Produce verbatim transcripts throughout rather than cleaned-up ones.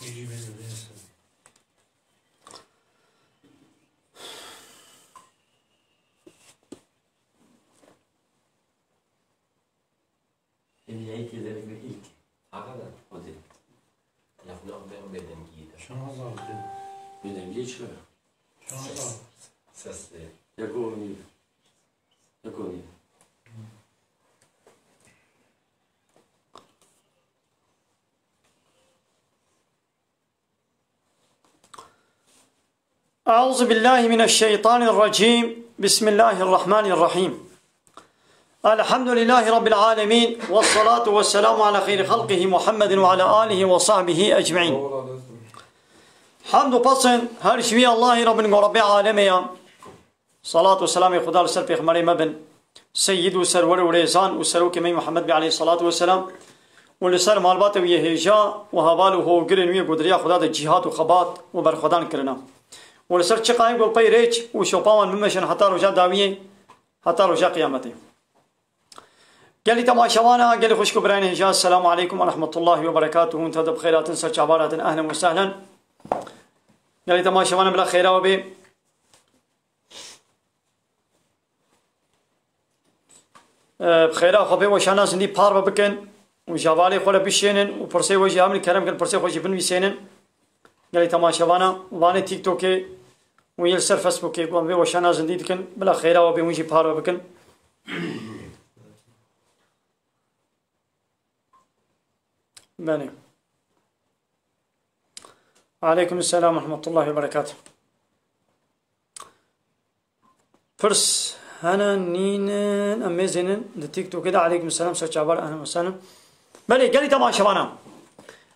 Hediyeyi tezerek ve ilk. Hakikaten o değil. Lafını yapmayan bedengiydi. Şuna bak. Bedengiydi çıkar. Şuna bak. Sesli. Ekonomi. Ekonomi. أعوذ بالله من الشيطان الرجيم. بسم الله الرحمن الرحيم. الحمد لله رب العالمين، والصلاة والسلام على خير خلقه محمد وعلى آله وصحبه أجمعين. Hamd û pesn her ji wî Allahî Rabbin go Rabbê alemê ya. Salat û selamê Xuda li ser pêxemberê me bin, seyyid û serwer û rêzan û serokê me Muhammed bê aleyhissalatu vesselam û li ser malbatê wî yê hêja û heval û hogirên wî yê ku di riya Xuda de cîhat û xebat û berxwedan kirina û li ser çiqayê ku pey rêç û şopa wan bimeşin heta roja dawiyê, heta roja qiyametê. Gelî temaşevana, gelî xwişk û birayên hêja, Selamu aleykum ve rahmetullahi ve berekatuhu. Hûn tev de bi xêr hatin, ser çavar hatin, ehlen ve sehlen. Gelî temaşevana bila xêra we bê. Bi xêra xwe bê, weşana zindî parve bikin û ji hevalê xwe re bişênin û pirsê we jî hemin kerem kin, pirsê xwe jî binivîsênin. Gelî temaşevana vanê TikTokê û yê li ser Facebookê ku em vê weşana zindî dikin, bila xêra we bê hûn jî parve bikin. Belê. Aleykum selam ve rahmetullahi ve berekatuh. Pirs hene nînin, em mêzênin di TikTokê de. Aleykum selam, ser çavar, ehlen ve sehlen. Belê, gelî temaşevana.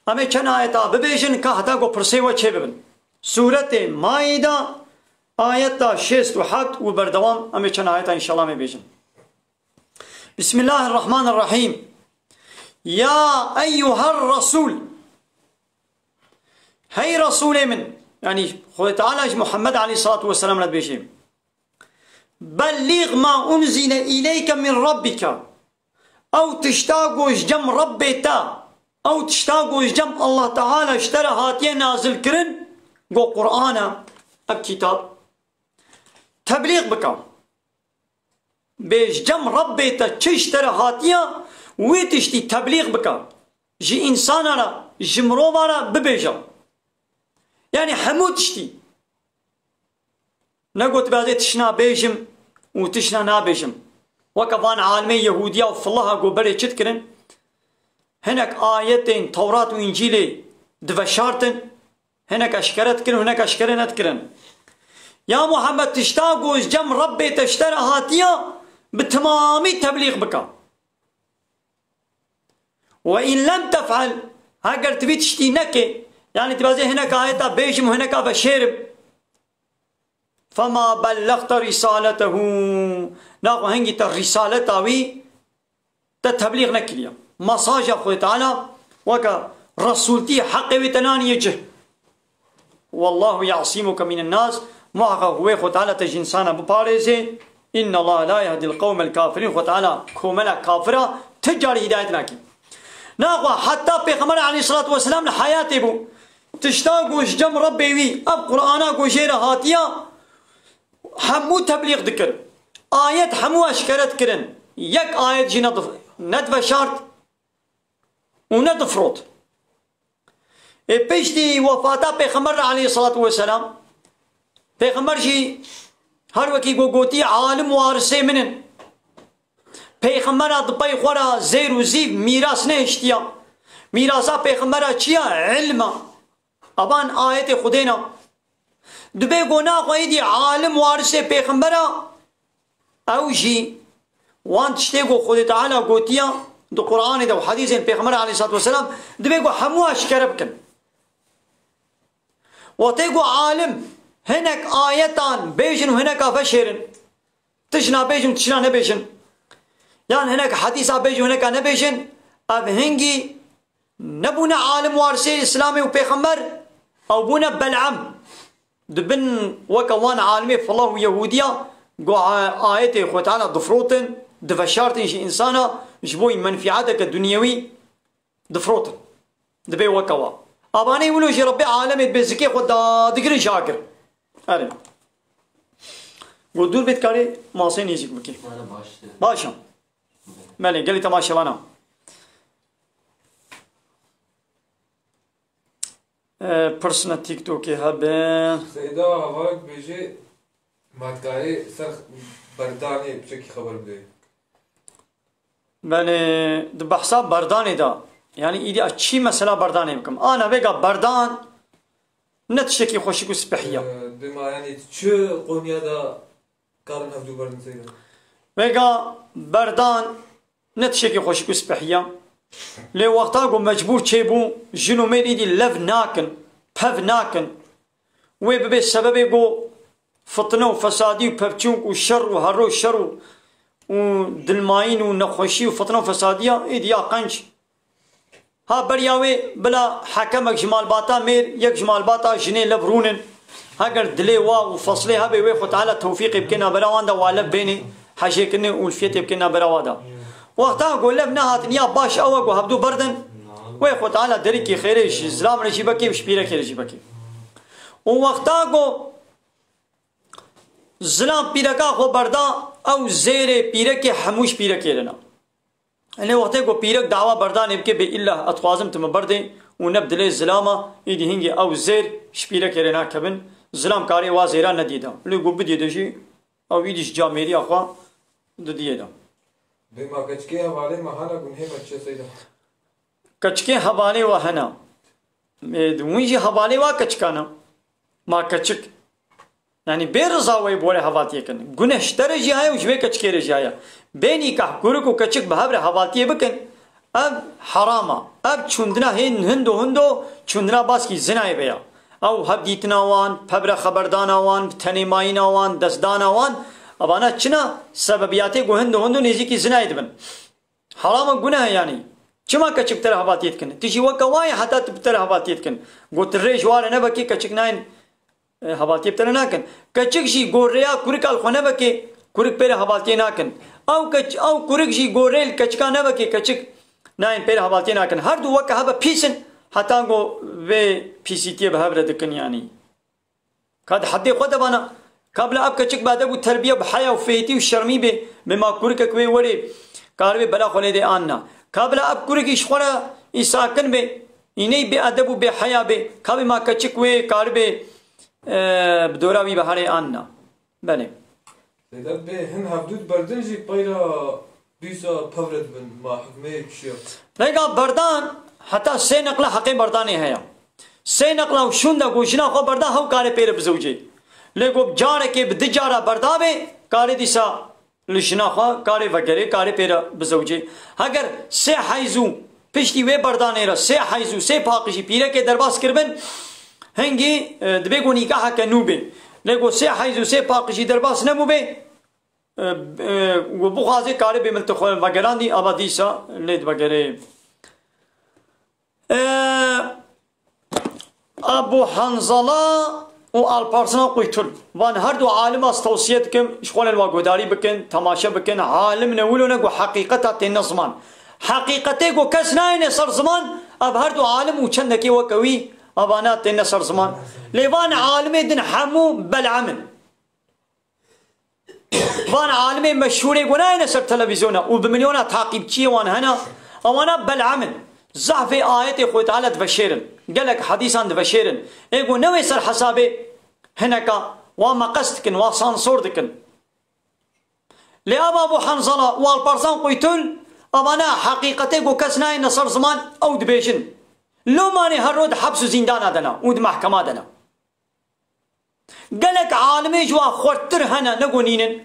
Em ê çend ayeta bibêjin ka heta ku pirsê we çê bibin. Sûretê Maîda, ayeta şêst û heft û berdewam, em ê çend ayeta înşallah em ê bêjin. Bismillahirrahmanirrahîm. Ya eyyuher Resul. Hey Resulê min. Yanî Xwedê Teala ji Muhammed aleyhissalatu vesselam re dibêje. Bellîg ma unzile îleyke min rabbike. Ew tişta ku ji cem Rebbê te, ew tişta ku ji cem Allah Teala ji te re hatiye nazil kirin, ku Qur'an e, ev kitab, teblîg bike. Bê ji cem Rebbê te çi ji te re hatiye, wî tiştî teblîg bike. Ji însana re, ji mirova re bibêje. Yanî hemû tiştî. Ne got, "Ez ê tişna bêjim û tişna nabêjim." Weke van alimê Yehûdiya û filaha ku berê çi dikirin? Hinek ayetên Tewrat û Încîlê diveşartin, hinek eşkere dikirin, hinek eşkere nedikirin. Ya Muhammed, tişta ku ji cem Rebbê te ji te re hatiye, bi timamî teblîg bike. Ve in lem tef'el, heger tu vî tiştî nekê, yanî tu bazê hineka ayeta bêjim û hineka veşêrim, fema bellexte risaletehu, naxwe hingî te risaleta wî te teblîg nekiriye. Mesaja Xwedê Teala weke resultî heqê wê te naniye cih. Wallahu ya'simuke minen nas. Muheqeq wê Xwe Teala te ji însana biparêze. Inna Allah la yehdil qewmel kafirîn. Xwe Teala komela kafira ti carî hidayet nake. Naxwe heta Pêxember aleyhissalatu vesselam li heyatê bû. Tişta ku ji cem Rebbê wî, ev Qur'ana ku jê re hatiya, hemû teblîg dikir. Ayet hemû eşkere dikirin. Yek ayet jî nedif-, nediveşart û nedifrot. Ê piştî wefata Pêxember re aleyhissalatu vesselam, Pêxember jî her wekî ku gotî, alim warisê min in. Pêxembera di pey xwe re zêr û zîv mîras nehiştiya. Mîrasa Pêxembera çi ye? Ilm e. Evan ayetê Xwedê ne. Dibê ku naxwe êdî alim warisê Pêxembera, ew jî wan tiştê ku Xwedê Teala gotiya di Qur'anê de û hedîsên Pêxember aleyhissalatu vesselam, dibê ku hemû eşkere bikin. Wextê ku alim hinek ayetan bêjin û hineka veşêrin, tişna bêjin, tişna nebêjin, yan hinek hedîsa bêjin û hineka nebêjin, ev hingî nebûne alim warisê Îslamê û Pêxember, ew bûne Bel'am. Dibin weke wan alimê filah û Yehûdiya, ku a-, ayetê Xwe Teala difrotin, diveşartin ji însana, ji bo menfîeteke dunyewî difrotin. Dibê weke wa. Abanê wilo jî Rebbê alemê dibê zikê xwe dadigirin ji agir. Erê. Got dûr bê dikarê masê nêzîk bikê. Mana baş e. Baş e. Belê, gelî temaşevana. E, pirsina TikTokê hebe. Seyda Havak bêjê, ma dikarê ser berdanê piçekî xeber bidê. Belê, di behsa berdanê de, yanî îdî a çi mesela berdanê bikim? Ana vêga berdan ne tiştekî xweşik û spehî ye. Ee, dema yanî çi konuya da karin hevdû berdin Seyda? Vêga berdan ne tiştekî xweşik û spehî ye. Lê wexta ku mecbûr çêbû, jin û mêr îdî lev nakin, pev nakin. Wê bibe sebebê ku fitne û fesadî û pevçûn û şer û hero şer û, û dilmayîn û nexweşî û fitne û fesadiya êdî ya qenc. Ha beriya wê bila hekemek ji malbata mêr, yek ji malbata jinê lev rûnin. Heger dilê wa û feslê hebe wê Xwe Teala tewfîqê bike nabera wan de wa lev bênê, hejêkirinê û ulfiyetê bike nabera wa de. Wexta ku lev nehatin ya baş ew e ku hevdû berdin, wê Xwe Teala derîkî xêrê ji zilam re jî bekê û ji pîrekê re jî bekê. Û wexta ku zilam pîreka xwe berda, ew zêrê pîrekê hemû ji pîrekê re ne. Lê wextê ku pîrek dawa berdanê bike bê îlla ez dixwazim tu min berdê û ne bi dilê zilama, îdî hingê ew zêr ji pîrekê re nakevin, zilam karê wa zêra nediyê de. Lê ku bidiyê de jî ew îdî ji camêriya xwe didiyê de. Bê ma keçikê hevalê me hana gunhê me çi Seyda? Keçikê hevalê we hene. Ê, di wî jî hevalê wa keçikana. Ma keçik. Yanî bê riza wê bi were hevaltiyê kin. Guneh ji te re jî heye û ji wê keçikê re jî heye. Bê nîkah kurik û keçik bi hev re hevaltiyê bikin. Ev heram e. Ev çûndina hên hindo hindo çûndina baskî zinayê be ya. Ew hevdîtina wan, pev re xeberdana wan, bi tenê mayîna wan, destdana wan. Evana çina sebebiyatê ku hindo hindo nêzîkî zinayê dibin. Heram e, guneh e yanî. Çima keçik bi te re hevaltiyê dikin? Tu jî weke wa yî heta tu bi te re hevaltiyê dikin. Got tu rê ji wa re nebekê keçik nayên, e, hevaltiyê bi te re nakin. Keçik jî got rêya kurika li xwe nebekê, kurik pê re hevaltiyê nakin. Ew keç-, ew kurik jî got rê li keçika nebekê, keçik nayên pê re hevaltiyê nakin. Her du weke hebe pîs in heta ku vê pîsîtiyê bi hev re dikin yanî. Ka di heddê xwe de vana, ka bila ev keçik bi edeb û terbiye, bi heya û fêtî û şermî bê, bê ma kurikek wê werê, karibê bela xwe lê dê an na. Ka bila ev kurikî ji xwe re îsakin bê, îney bê edeb û bê heya bê, ka bê ma keçik wê karibê, e, bi dora wî biherê an na. Belê. Seyda bê hin hevdû diberdin jî peyra dîsa pev re dibin, ma hikmeyê çi ye? Rêga berdan heta sê neqla heqê berdanê heye. Sê neqla û şûnde ku jina xwe berda hew kare pê re bizewicê. Lê ku carekê bi du cara berda bê, karê dîsa li jina xwe karê vegerê, karê pê re bizewicê. Heger sê heyz û piştî wê berdanê re sê heyz û sê paqijî pîrekê derbas kiribin, hingî, e, dibê ku nîkaheke nû bê. Lê ku sê heyz û sê paqijî derbas nebûbê, e, e, ku bixwazê karê bê miltê xwe vegerandî, ava dîsa lê divegerê. E, Abu Hanzala û Alparslan Quytul. Van her du alima ez tewsiye dikim, ji xwe re li wa guhdarî bikin, temaşe bikin. Alim ne wilo ne ku heqîqeta têne ziman. Heqîqetê ku kes nayêne ser ziman, ev her du alim û çendekê weke wî, evana têne ser ziman. Lê van alimê din hemû bel'em in. Van alimê meşhûrê ku nayêne ser televîzyona û bi milyona taqîbçiyê wan hene, ewana bel'em in. Zehfê ayetê Xwedê Teala diveşêrin. Gelek hedîsan diveşêrin. Ê ku newê ser hesabê hineka wa meqes dikin, wa sansor dikin. Lê ev Abu Hanzala û Alparslan Quytul, evana heqîqetê ku kes nayêne ser ziman, ew dibêjin. Lomanê her ro di heps û zîndana de ne û di mehkema de ne. Gelek alimê ji wa xurttir hene, ne ku nînin.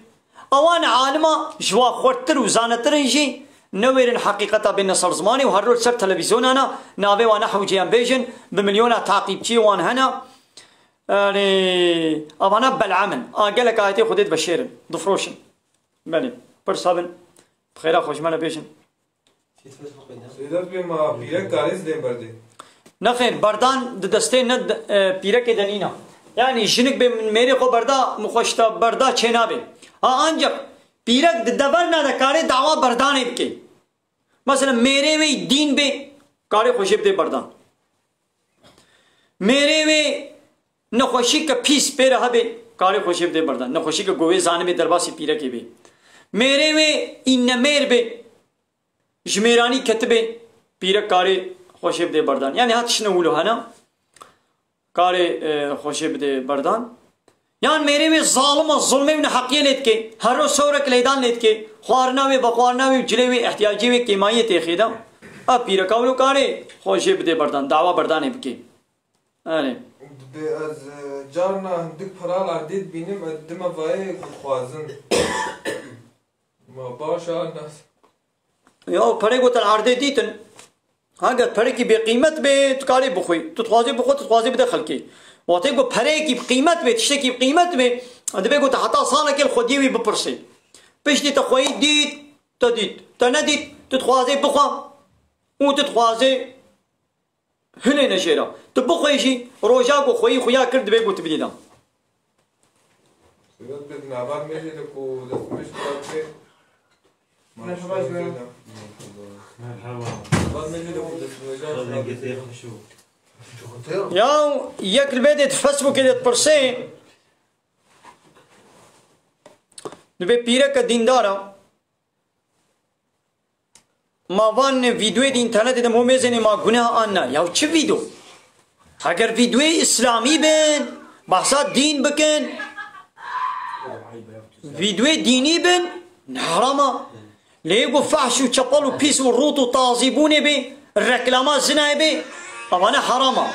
Ewan alima ji wa xurttir û zanetir in jî newêrin heqîqeta bêne ser zimanê û her roj ser televîzyonana navê wan nehewcêyan bêjin, bi milyona taqîbçiyê wan hene. Erê, evana bel'em in. A gelek ayetê Xwedê diveşêrin, difroşin. Belê, pirsa bin, bi xêra xwe ji me re bêjin. Seyda bê ma pîrek karê zilên berdê? Nexêr, berdan di destê ne de, e, pîrekê de nîna. Yanî jinik bê min mêrê xwe berda, min xwe ji te berda çênabê. Ha, ancak pîrek di deverna de karê dawa berdanê bike. Mesela mêrê wê dîn bê, karê xwe jê bidê berdan. Mêrê wê nexweşîke pîs pê re hebe, karê xwe jê bide berdan. Nexweşîke ku wê zanibê derbasî pîrekê bê. Mêrê wê înnemêr bê, ji mêranî ketibê, pîrek karê xwe jê bide berdan. Yanî ha tiştine wilo hene, karê, e, xwe jê bide berdan. Yan mêrê wê zalim e, zulmê û neheqiyê lê dike, her roj sewrek lêdan lê dike, xwarina wê, vexwarina wê û cilê wê, ihtiyacê wê, kêmayiyê tê xêda. Ev pîreka wilo karê xwe jê bide berdan, dawa berdanê bike. Erê. Dibê ez, e, carna hindik pira li erdê dibînim, ez dime vayê ku dixwazin. Ma baş a nas. Ya perê ku te li erdê dîtin, heger perekî bêqîmet bê, tu karê bixwî. Tu dixwazê bixwe, tu dixwazê bide xelkê. Wextê ku pereyekî bi qîmet bê, tiştekî bi qîmet bê, divê ku te heta salekê li xwediyê wî bipirsê. Piştî te xweyî dît, te dît. Te nedît, tu dixwazê bixwe û tu dixwazê hilê ne jê re. Tu bixweyî jî, roja ku xweyî xuya kir, divê ku tu bidî dan. Sîret bê di nava mêjê de ku destmêj dikatê. Merhaba ji we re. Merhaba. Nava mêjê de ku destmêjan dikatê. Ya yek li vê dê di Facebookê de dipirsê, dibê pîreke dîndar e. Ma van vîdeoyê di înternetê de hemû mêzênê ma guneh an ne? Ya çi vîdeo? Heger vîdeoyê îslamî bin, behsa dîn bikin, vîdeoyê dînî bin, ne haram a. Lê ku fehş û çepel û pîs û rût û tazîbûnê bê, reklama zinayê bê, evane haram a.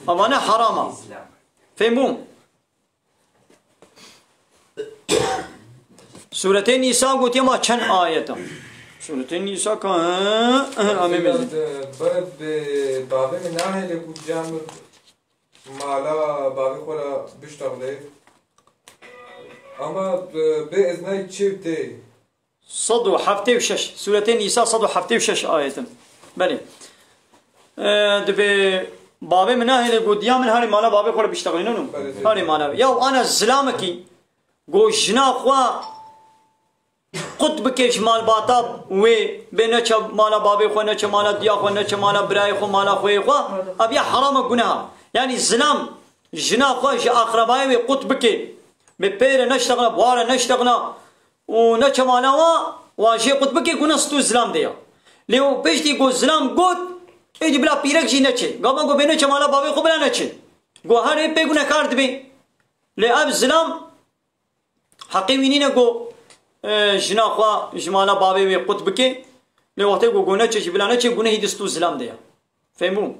Evane haram a. Fêm bûm? Sûretê Nîsa gotiye ma çend ayet e? Sûretê Nîsa ka, he, he, amê mezin. Bi, bi bavê min nahêle ku camir mala bavê xwe re biştexlê. Ama bi, bi iznay çi tê? Sed û heftê û şeş. Sûretê Nîsa sed û heftê û şeş ayet in. Belê. Ee, dibê bavê min nahêle gotiya min herê mala bavê xwe re biştexlînin û herê mala. Ya ana zilamekî go jina xwe qut bike ji malbata wê, bê neçe mala bavê xwe, neçe mala diya xwe, neçe mala birayê xwe, mala xweyê xwe. Ev ya haram e, guneh e. Yanî zilam jina xwe ji aqrebayê wê qut bike. Bê pê re neştexna, bi wa re neştexna. Û neçe mala wa, wa jê qut bike, guna stû zilam de ya. Lê û piştî ku zilam got, êdî bila pîrek jî neçe. Gava ku bê neçe mala bavê xwe bila neçe. Go herê pê gunekar dibê. Lê ev zilam heqê wî nîne ku, e, jina xwe ji mala bavê wê qut bike. Lê wextê ku go neçe jî bila neçe, gunehî di stû zilam de ya. Fêm bû?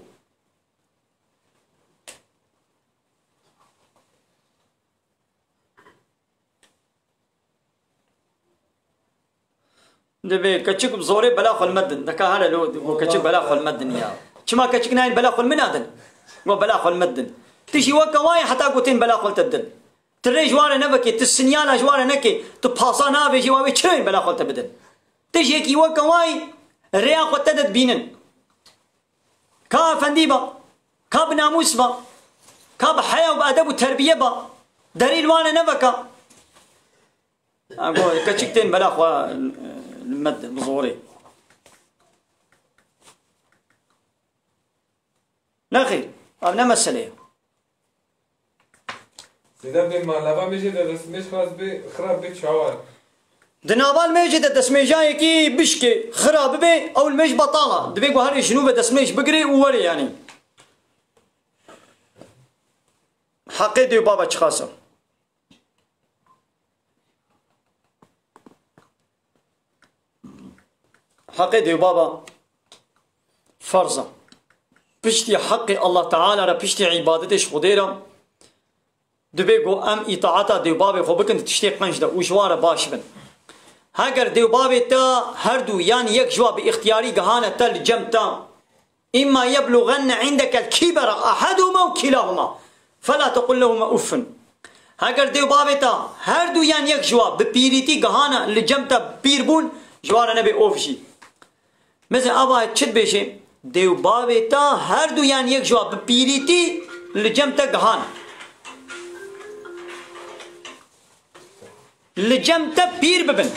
Divê keçik bi zorê bela xwe li me din. Deka here lo, go keçik bela xwe li me din ya. Çima keçik nayên bela xwe li min nadin? Go bela xwe li me din. Tu jî weke wa yî heta ku tên bela xwe li te din. Tu rê ji wan re nevekê, tu sinyala ji wan re nekê, tu pasa navêjî wa wê çi rê bela xwe li te bidin? Tu jî yekî weke wa yî rêya xwe te de dibînin. Ka efendî ba, ka bi namûs ba, ka bi heya û bi edeb û terbiye ba, derî li wan re neveka. Ha, go, keçik tên bela xwe, e, li me di, bi zorê. Nexêr, ev ne mesele ye. Sêde bê ma nava mêjê de destmêj xas bê, xirab bê çawa? Di nava mêjê de destmêjayekî bişkê, xirab bibe, ew mêj betal e. Divê ku herê ji nû ve destmêj bigirê û were yanî. Heqê dê û baba çiqas e? Heqê dê û baba ferz e. Piştî heqê Allah Teala re, piştî îbadetê ji Xwedê re, divê ku em îtaeta dê û babê xwe bikin di tiştê qenc de û ji wan re baş bin. Heger dê û babê te her du yan yek ji wan bi îxtiyarî gihane te li cem te, إما يبلغن عندك الكبر أحدهما أو كلاهما فلا تقل لهما أف. Heger dê û bavê te her du yan yek ji wa bi pîrîtî gihane li cem te, pîr bûn, ji wa re nebe of jî. Mesela ava çi dibêje? Dê û bavê te her du yan yek ji wa bi pîrîtî li cem te gihan. Li cem te pîr bibin.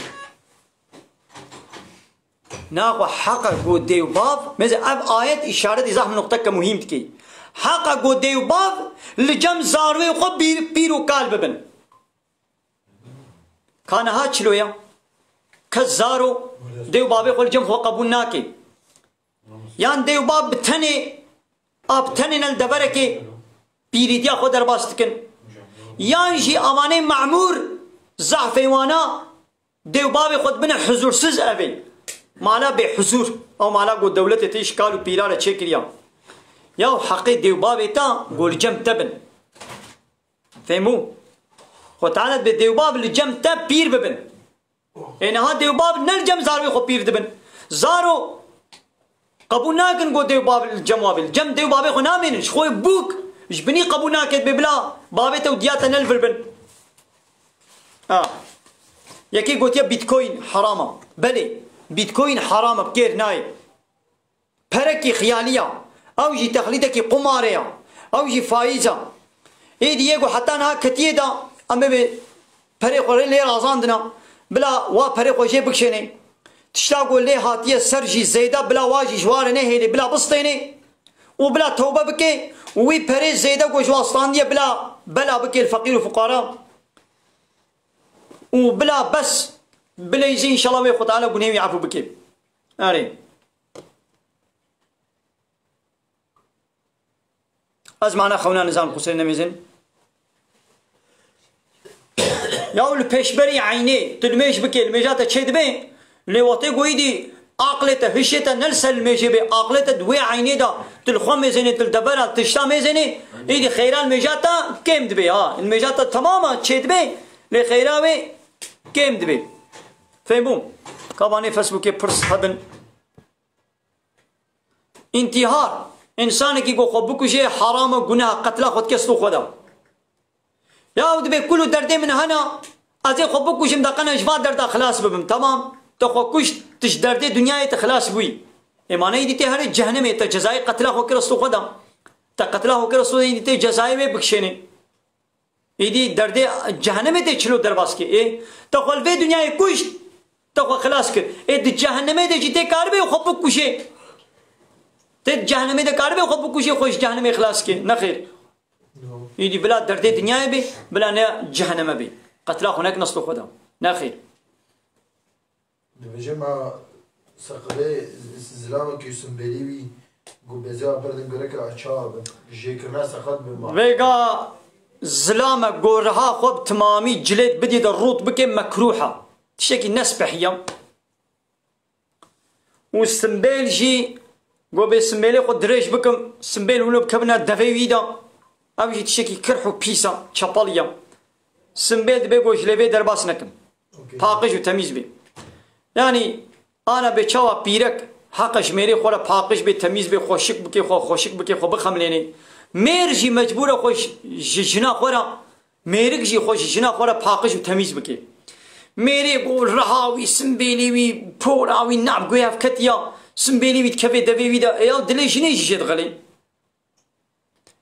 Naxwe heqe ku dê û bav, mesela ev ayet îşaretî zehf nuqteke muhîm dike. Heqa ku dê û bav li cem zarwê xwe pîr, pîr û kal bibin. Ka niha çilo ya? Kes zaro dê û bavê xwe li cem xwe qebûl nake. Yan dê û bav bi tenê, a bi tenê ne li deverekê pîrîtiya xwe derbas dikin. Yan jî avanê memûr zehfê wana dê û bavê xwe dibine huzûrsiz evê. Mala bê huzûr. Ew mala ku dewletê tê ji kal û pîra re çêkiriya. Ya heqê dê û bavê te ku li cem te bin. Fehmû? Xwe Teala dibê dê û bav li cem te pîr bibin. Ê niha dê û bav ne li cem zarwê xwe pîr dibin. Zaro qebûl nakin ku dê û bav li cem wa bin. Li cem dê û bavê xwe namênin. Ji xwe bûk ji binî qebûl nake, dibê bila bavê te û diya te ne li vir bin. Ha. Yekê gotiye Bitcoin heram e. Belê, Bitcoin heram e, bi kêr nayê. Perekî xiyalî ya. Ew jî texlîdekî qumarê ya. Ew jî faîz e. Êdî yê ku heta niha ketiyê de, em ê perê xwe rê lê razandina. Bila wa perê xwe jê bikişênê. Tişta ku lê hatiye ser jî zêde, bila wa jî ji wa re nehêlê, bila bistênê. Û bila tewbe bike û wî perê zêde ku ji wa standiye, bila bela bike li feqîr û fuqara. Û bila bes bileyzî, înşallah wê Xwe Teala gunê wî efû bike. Erê. Ez mana xewna nizam qusê nemêzin. Ya li pêşberî eynê, tu limêj bikê, limêja te çê dibe, lê wextê ku êdî aqlê te, hişê te ne li ser limêjê bê, aqlê te di wê eynê de, tu li xwe mêzênê, tu li devera tişta mêzênê, êdî xeyra limêja te kêm dibe, ha. Limêja te temama çê dibe, lê xeyra wê kêm dibe. Fehmbûm? Ka vanê Facebookê pirs hebin. Întîhar, însanekî ku xwe bikuje, heram e, guneh e, qetla xwe dike stû xwe de. Ya ew dibê kul û derdê min hene, ez ê xwe bikujim, de qene ji van derda xilas bibim. Temam, te xwe kuşt, tu ji derdê dinyayê te xilas bûyî. Ê ma ne êdî tê herê cehennemê, te cezayê qetla xwe kir stû xwe de. Te qetla xwe kir stû, êdî tê cezayê wê bikişênê. Êdî derdê cehennemê tê çilo derbas kê. Ê, te xwe li vê dinyayê kuşt, te xwe xilas kir. Ê di cehennemê de jî tê karibê xwe bikuşê. Tê di cehennemê de karibê xwe bikuşê, xwe ji cehennemê xilas kê. Nexêr. Êdî bila derdê dinyayê bê, bila ne cehenneme bê. Qetla xwe nek neslo xwe de. Nexêr. Dibêje me seqilê zilamekî û simbêlî wî ku bêzeya berdin gereke çawa bin? Jêkirina seqet bi ma. Vêga zilame ku riha xwe bi timamî cilêt bidî de rût bike mekrûh e. Tiştekî nespehî ye. Û simbêl jî, ku bê simbêlê xwe dirêj bikim, simbêl wilo bikevine devê wî de, ev jî tiştekî kirh û pîs e, çepelî ye. Simbêl dibê ku ji lêvê derbas nekim. Okey. Paqij û temîz bê. Yanî, ana bê çawa pîrek heqe ji mêrê xwe re paqij bê, temîz bê, xweşik bike, xwe xweşik bike, xwe bixemlênê. Mêr jî mecbûr e xwe ji, ji jina xwe re Mêrik jî xwe ji jina xwe re paqij û temîz bike. Mêrê ku riha wî, simbêlê wî, pora wî nav guya ev ketiya, simbêlê wî dikeve devê wî de, ya dilê jinê jî jê dixelê.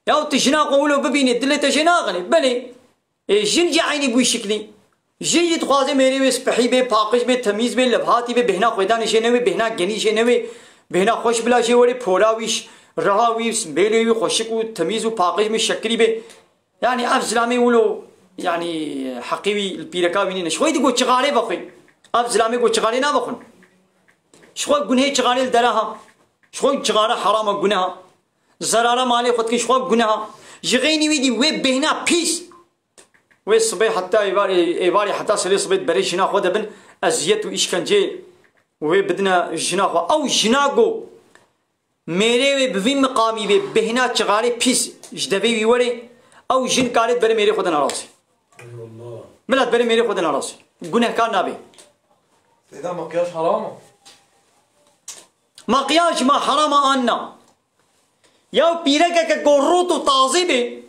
Ya tu jina xwe wilo bibînê, dilê te jê naxelê. Belê, ê, jin jî eynî bûy şiklî. Jin jî dixwaze mêrê wê spehî bê, paqij bê, temîz bê, levhatî bê, bêhna xwêdanê jê newê, bêhna genî jê newê, bêhna xweş bila jê werê, pora wî, riha wî, simbêlê wî xweşik û temîz û paqij bê, şekirî bê. Yanî ev zilamê wilo, yanî heqê wî li pîreka wî nîne. Ji xwe êdî ku çixarê vexwî. Ev zilamê ku çixarê navexwin. Ji xwe gunhê çixarê li dera ha. Ji xwe çixare herama guneh ha. Zerara malê xwe dikin ji xwe guneh ha. Ji xeynî wî dî wê bêhna pîs. Wê sibê heta êvarê, êvarê heta serê sibê berê jina xwe de bin eziyet û îşkencê wê bidine jina xwe. Ew jina ku Mêrê wê bi vî miqamî bê bêhna çixarê pîs ji devê wî werê, ew jin kare diberê mêrê xwe de narazî. Eyvallah. Mila diberê mêrê xwe de narazî. Gunehkar nabê. Seyda, makyaj haram e? Makyaj ma haram e an na? Ya pîrekeke ku rût û tazî bê,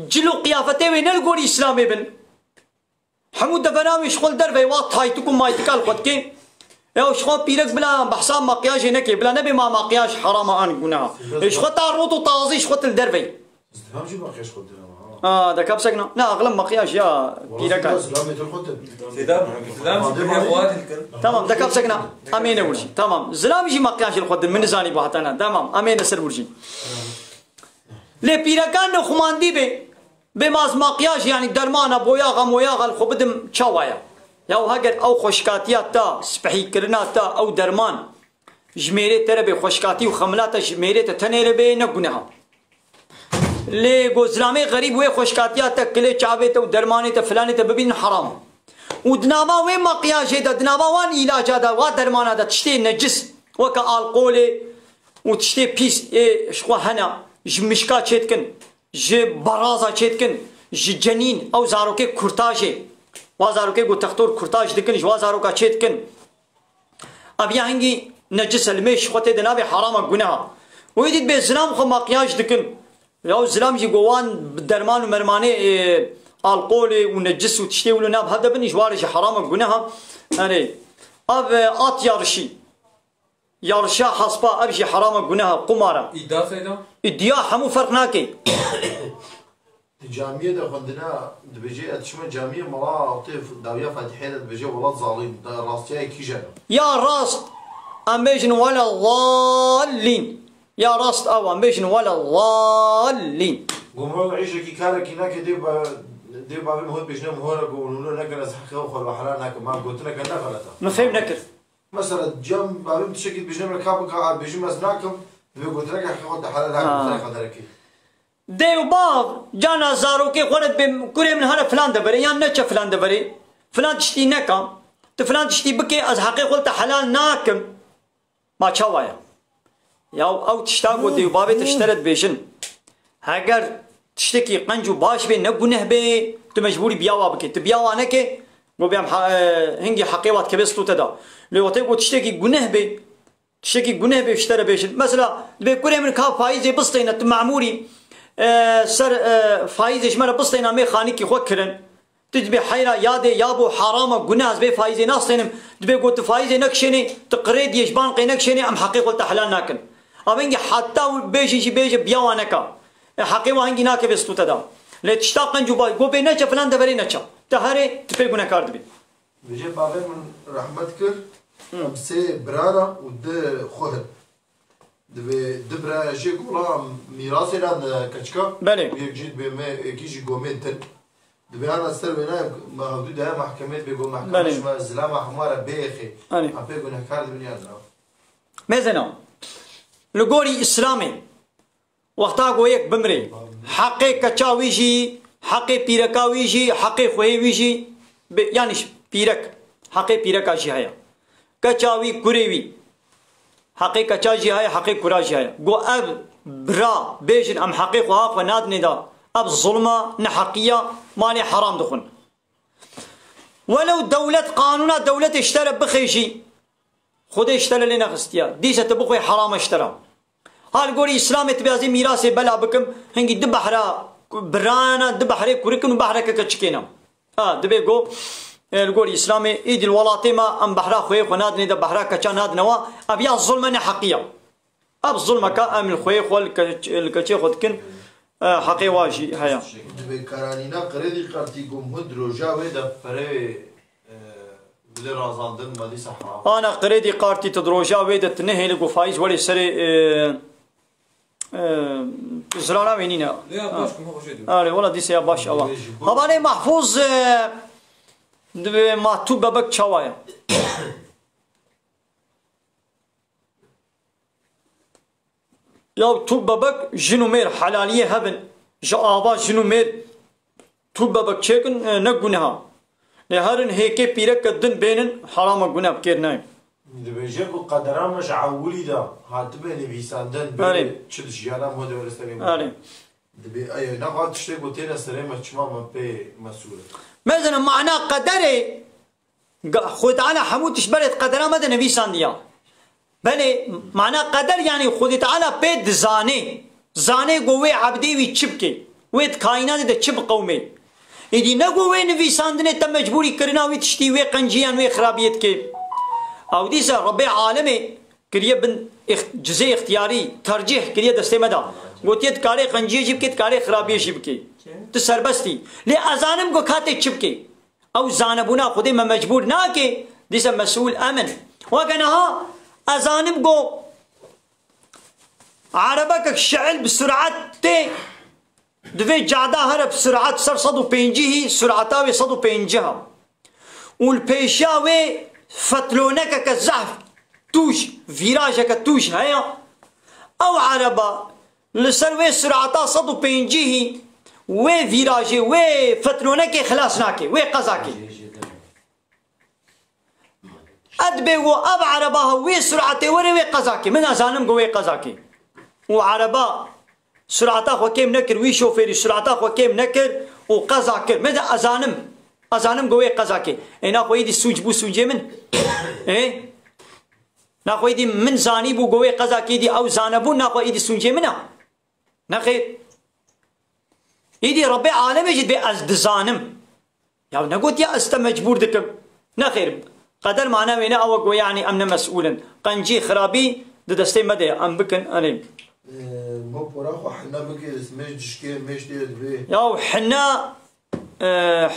cil û qiyafetê wê ne li gorî Îslamê bin. Hemû devera wî ji xwe li derve wa taytik û maytika li xwe dike. Ya ji xwe pîrek bila behsa makyajê neke, bila nebê ma makyaj herama an guneha. Ê ji xwe ta rot û tazî ji xwe til derve. Zilam jî makyaj xwe dine ha. Aa, deka bisekna. Ne, axlem makyaj ya pîreka. Zilam ê til xwe din. Seyda, zilam jî pîrek xwe din. Tamam, deka bisekna. Em ê ne wirjî. Tamam. Zilam jî makyaj li xwe din. Min nizanî bu heta ne. Tamam. Em ê ne ser wirjî. Lê pîrekan nexumandî bê, bê maz makyaj, yanî dermana, boyaxa moyaxa li xwe bidim, çawa ye? Ya heger ew xweşkatiya te, spihîkirina te, ew derman ji mêrê te re bê, xweşkatî û xemla te ji mêrê te tenê re bê, ne guneha. Lê go zilamê xerîb wê xweşkatiya te, kilê çavê te û dermanê te, filanê te bibînin, heram. Û di nava wê makyajê de, di nava wan îlaca de, wa dermana de tiştê necis, weke alkolê û tiştê pîs ê ji xwe hene, ji mişka çêdikin, ji baraza çêdikin, ji cenîn, ew zarokê kurtajê, wa zarokê ku textor kurtaj dikin, ji wa zaroka çêdikin. Ev ya hingî necis e, li mêj xwe tê de nabê, herama, guneha. Wê dît bê zilam xwe makyaj dikin. Ya zilam jî go wan bi derman û mermanê, e, alkolê û necis û tiştê wilo nav hev de bin, ji wa re jî herama, guneha. Erê, ev, e, at yarişî. Yarişa hespa, ev jî herama, guneha, qumara. Îdia seyda? Îdia hemû ferq nake. Di camiyê de xwendina dibêje, ez diçime camiyê, mala tê dawiya Fatihê de dibêje, welat zalim, da rastiya yekî jeno. Ya rast, em bêjin wele zallîn. Ya rast ew, em bêjin wele zallîn. Gumro îşekî karekî nake, dê ba-, dê bavê min hot bêjine min hore ku hûn wilo nekin, ez heqê xwe li helal nakim. Ma gotineke ne xelet e. Min fêm nekir. Mesela cem bavê min tiştekî dibêjine min ka bika, a bêjim ez nakim, dibê gotineke heqê xwe te helal nakim, Ha. Xwe qederekî. Dê û bav, cana zarokê xwe re dibê, kurê min here filan deverê, yan neçe filan deverê, filan tiştî neka, tu filan tiştî bikê, ez heqê xwe li te helal nakim. Ma çawa ye? Ya ew tişta ku dê û bavê te ji te re dibêjin. Heger tiştekî qenc û baş bê, ne guneh bê, tu mecbûrî biya wa bikê. Tu biya wa nekê, go bê em ha-, e, hingî heqê wa dikeve stû te da. Lê wextê ku tiştekî guneh bê, Tiştekî guneh bê ji te re bêjin. Mesela, dibê kurê min ka faîzê bistêne, tu memûrî, e, ser, e, faîzê ji me re bistêne, mê xanîkî xwe kirin. Tu dibê heyra yadê, ya bo harama, guneh, ez bê faîzê nastênim. Dibê got tu faîzê nekişênê, tu qirêdiyê ji bankê nekişênê, em heqê xwe li te helal nakin. Ev hingî heta bêjin jî bêje biya wa neka. E, heqê wa hingî nakeve stû te da. Lê tişta qenc û baş, got bê neçe filan deverê neçe. Te herê, tu pê gunehkar dibî. Vêce bavê min rehmet kir, Hı. Em sê bira ne û du xwe hin. Divê du bira jê gola mîrasê ne di keçika. Belê. Û yek jî dibê me, yekî jî gomê din. Divê ana ser wêna me hevdû daye mahkemê, dibê go mahkeme Belê. Ji me zilama hemû re bêxê. Belê. Em pê gunehkar dibin ya dira. Mêzena. Li gorî Îslamê. Wexta ku yek bimrê, heqê keça wî jî, heqê pîreka wî jî, heqê xweyê wî jî, bi-, yanî ş-, pîrek, heqê pîreka jî heye. Keça wî, kurê wî, heqê keça jî heye, heqê kura jî heye. Got ev bira bêjin em heqê xwe ha xwe nadinê da, ev zulma, neheqiya, malê heram dixwin. Welew dewlet, qanûna dewletê ji te re bixê jî, Xwedê ji te re lê nexistiye. Dîse tu bixwê heram e ji te re. Ha li gorî Îslamê tu bê ez ê mîrasê bela bikim, hingî du behra birana, du behrê kurik in û behreke keçikê ne. Ha, dibê go, e, li gorî Îslamê, îdî li welatê me em behra xweyê xwe nadinê de, behra keça nadine wa, ev ya zulm e, neheqiya. Ev zulmeke em li xweyê xwe, li ke-, li keçê xwe dikin, e, heqê wa jî heye. Dibê karanîna qirêdî qertî gom hud roja wê de perê, e, bidê razandin, me dîsa heram. Ana qirêdî qartî tu di roja wê de tu nehêlî ku faîz welê serê, e, e, tu zirara wê nîne. Lê ya Ha. baş ku me xwe jê diyor. Arê, wela dîse ya baş ewa. Dibê ji bo Hevalê Mahfûz, e, dibê ma tu bebek çawa ye? Ya tu bebek jin û mêr helaliyê hebin, ji ava jin û mêr tu bebek çêkin, e, ne guneha. Lê herin hêkê pîreke din bênin, herama gune bikêr nayê. Dibêje ku qedera me ji ewilî de hatibe nivîsandin, Erê. bê çi di jiyana me de were serê me. Erê. Dibê eyo, ne xwe tiştê ku têne serê me, çima me pê mesûl e? Mezene mana qederê, Ga-, Xwedê Teala hemû tişt berê di qedera me de nivîsandiya. Belê, mana qeder, yanî Xwedê Teala pê dizanê. Zanê ku wê ebdê wî çi bike. Wê di kaînatê de çi biqewimê. Êdî ne ku wê nivîsandinê te mecbûrî kirina wî tiştî, wê qenciyan, wê xirabiyê dike. Ew dîsa Rebbê alemê kiriye bin îxt-, cizê îxtiyarî, tercîh kiriye destê me de. Gotiye dikarê qenciyê jî bike, dikarê xirabiyê jî bike. Tu serbest î. Lê ez zanim ku katê çi bike. Ew zanebûna Xwedê me mecbûr nake, dîse mesûl em in. Weke niha ez zanim ku Erebekek şi'il bi surat tê, di vê cada here bi surat ser sed û pêncî, surata wê sed û pêncî ha. Û li pêşiya wê fetlonekeke zehf tûj, vîrajeke tûj heye. Ew ereba li ser wê surata sed û pêncî wê vîrajê, wê fetlonekê xilas nake, wê qeza ke. Edibê ku ev ereba ha wê suratê were wê qeza ke. Min ezanim ku wê qeza ke. Û ereba surata xwe kêm nekir, wî şofêrî surata xwe kêm nekir û qeza kir. Min de ezanim, ezanim ku wê qeza ke. Ê naxwe êdî sûc bû sûcê min. Ê? Naxwe êdî min zanî bû ku wê qeza ke, êdî ew zane bû, naxwe êdî sûcê min e. Nexêr. Êdî Rebbê alemê jî dibê ez dizanim. Ya negotiya ez te mecbûr dikim. Nexêr. Qeder mana wê ne ew e ku, yanî, em ne mesûl in. Qencî, xirabî di destê me de ye. Em bikin, erê. Ee, bo pora xwe hine bike, mêj dişkê, mêj tê dibê. Ya hine, e,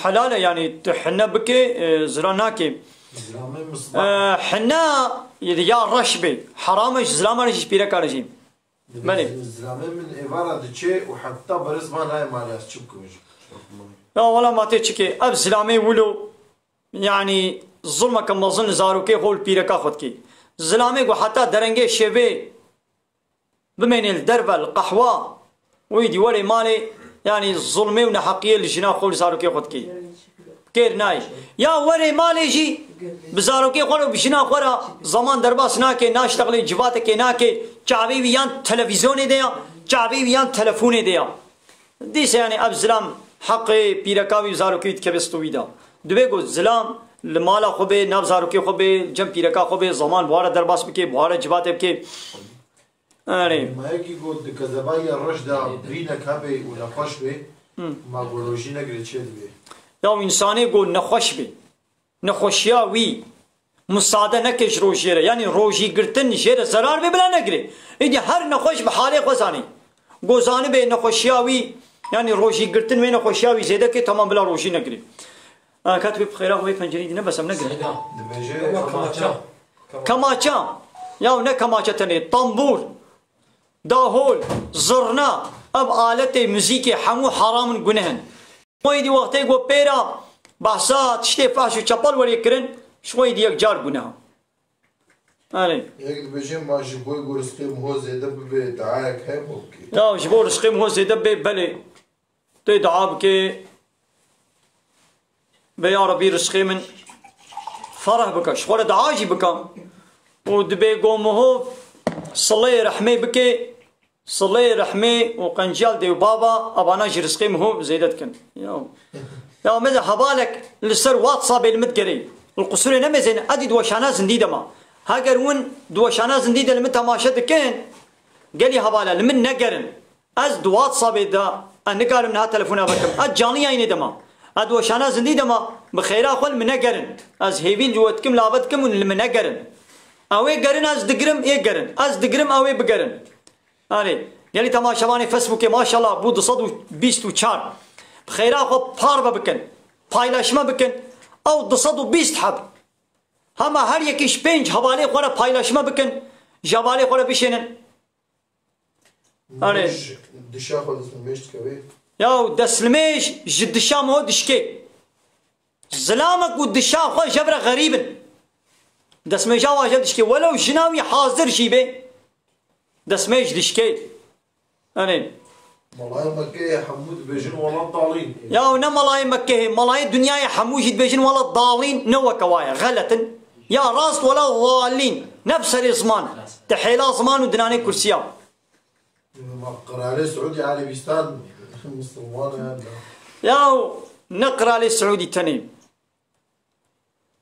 helal e, yanî tu hine bike, e, ziran nake. Zilamê misbah. E, hine ya reş be. Heram e ji zilama re jî, ji pîreka re jî. Belê. Zilamê min êvara diçe û heta berê ziman nayê malê, ez çi bikim ji? Ya wela ma tê çi kê? Ev zilamê wilo, yanî, zulmeke mezin li zarokê xwe û li pîreka xwe dikê. Zilamê ku heta derengê şevê bimênê li derve, li qehwa, û êdî werê malê, yanî, zulmê û neheqiyê li jina xwe û li zarokê xwe dikê. Kêr nayê. Ya werê malê jî bi zarokê xwe re û bi jina xwe re zaman derbas nake, naştexlê, civatekê nake, çavê wî yan televîzyonê de ya, çavê wî yan telefonê de ya. Dîse, yanî, ev zilam heqê pîreka wî û zarokê wî dikeve stû wî de. Dibê ku zilam li mala xwe bê, nav zarokê xwe bê, cem pîreka xwe bê, zaman bi wa re derbas bike, bi wa re civate bike. Erê. Mayekî got di kezeba ya reş de birînek hebe û nexweş be, Hı. ma ku rojî negire çê dibe? Ya û însanê ku nexweş be, nexweşiya wî musade neke ji rojiyê re, yanî rojî girtin jê re zerar be, bila negire. Êdî her nexweş bi halê xwe zanî. Ku zanibe nexweşiya wî, yanî rojî girtin wê nexweşiya wî zêde ke, temam, bila rojî negire. Ha, ket wê bi xêra xwe vê pencereyê dî nebesem, negire. Seyda. Dibêje kemaçe. Kemaçe. Ya ne kemaçe tenê, tambûr, dahol, zirna, ev aletê muzîkê hemû heram in, guneh in. Xwedî wextê ku pêra behsa tiştê fehş û çepel werê kirin, ji xwedî yek car guneh. Erê. Yek dibêje ma ji bo ku rizqê miho zêde bibe, diayek heye bo bike? Ya ji bo rizqê miho zêde bibe, belê. Tê dua bike, bê ya Rebî rizqê min fereh bike. Ji xwe re dua jî bike. Û dibê ku miho sileyê rehmê bike, sileyê rehmê û qenciya li dê û bava, evana jî rizqê miho zêde dikin. Ya. Ya me de hevalek li ser WhatsAppê li min digerê. Li qusûrê nemêzên, edî di weşana zindî de ma. Heger hûn di weşana zindî de li min temaşe dikin, gelî hevala li min negerin. Ez di WhatsAppê de, ez nikarim niha telefona vekim. Ez canlı yayınê de ma. Ez di weşana zindî de ma, bi xêra xwe li min negerin. Ez hêvî li we dikim, lave dikim û li min negerin. Ew ê gerin, ez digirim, ê gerin. Ez digirim, ew ê bigerin. Erê, gelî temaşevanê Facebookê maşallah bû du sed û bîst û çar. Bi xêra xwe parve bikin. Paylaşma bikin. Ew du sed û bîst heb. Hema her yekî ji pênc hevalê xwe re paylaşma bikin. Ji hevalê xwe re bişênin. Erê. Mêj dişa xwe destmêj dikeve. Ya destmêj ji dişa me dişkê. Zilamek û dişa xwe ji hev re xerîb in. Destmêja wan ji hev dişkê. Welew jina wî hazir jî be, destmêj dişkê. Erê. Melayê Mekkeyê hemû dibêjin welat dalîn. Ya ne melayê Mekkeyê, melayê dinyayê hemû jî dibêjin welat dalîn, ne weke wa ye, xelet in. Ya rast wela dalîn, ne bi serê ziman, di hêla ziman û dinanê kursiya. Ma Qiralê Siûdî Erebîstan misilman e, ne? Ya ne Qiralê Siûdî tenê.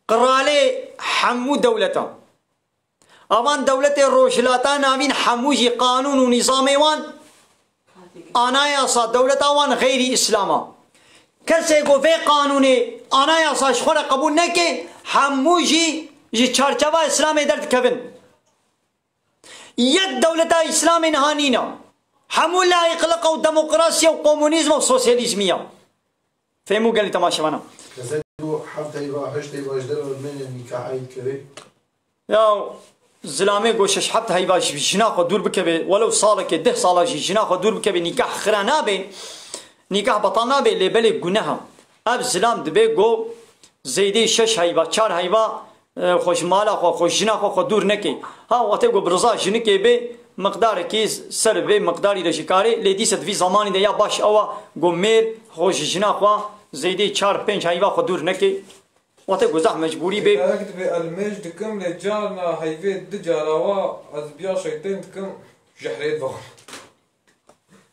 Qiralê hemû dewleta. Avan dewletê Rojhilata Navîn hemû jî qanûn û nîzamê wan, anayasa dewleta wan xeyrî Îslam a. Kesê ku vê qanûnê, anayasa ji xwe re qebûl neke, hemû jî ji çarçeva Îslamê derdikevin. Yek dewleta Îslamê niha nîne. Hemû layîqliqa û demokrasiya û komunîzma û sosyalîzmiya. Fêm û gelî temaşevana. Kesê ku heft heyva, heşt heyva ji derve mêne nîkahê dikeve. Ya zilamê go şeş heft heyva ji jina xwe dûr bikeve, welew salekê deh sala jî jina xwe dûr bikeve, nîkah xira nabe, nîkah betal nabe, lê belê guneha. Ev zilam dibe go zêdê şeş heyva, çar heyva, e, xwe ji mala xwe, xwe ji jina xwe, xwe dûr neke. Ha, wextê ku bi riza jinikê bê, miqdarekî ser vê miqdarî de jî karê, lê dîsa di vî zamanî de ya baş ew a ku mêr xwe ji jina xwe zêdê çar pênc heyva xwe dûr neke. Wextê ku zehf mecbûrî bê. Gerek dibe elmêj dikim, lê carna heyvê di cara wa ez biya şeytên dikim, jehrê dixwim.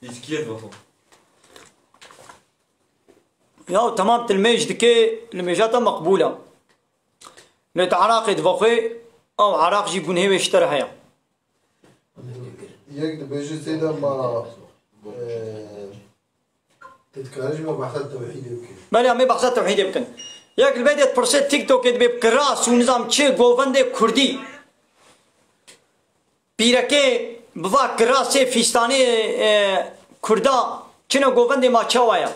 Îçkiyê dixwim. Ya temam, tu limêj dikê, limêja te meqbûl e. Lê tu eraqê divaxwê, ew eraq jî gunhê wê ji te re heye. Yek dibêje seyda ma, e, tu dikarî ji me behsa tewhîdê bikî. Belê, em ê behsa tewhîdê bikin. Yek li vê de dipirsê TikTokê dibê bi kiras û nizam çi govendê kurdî. Pîrekê bi va kirasê fîstanê, e, kurda çine govendê ma çawa ya?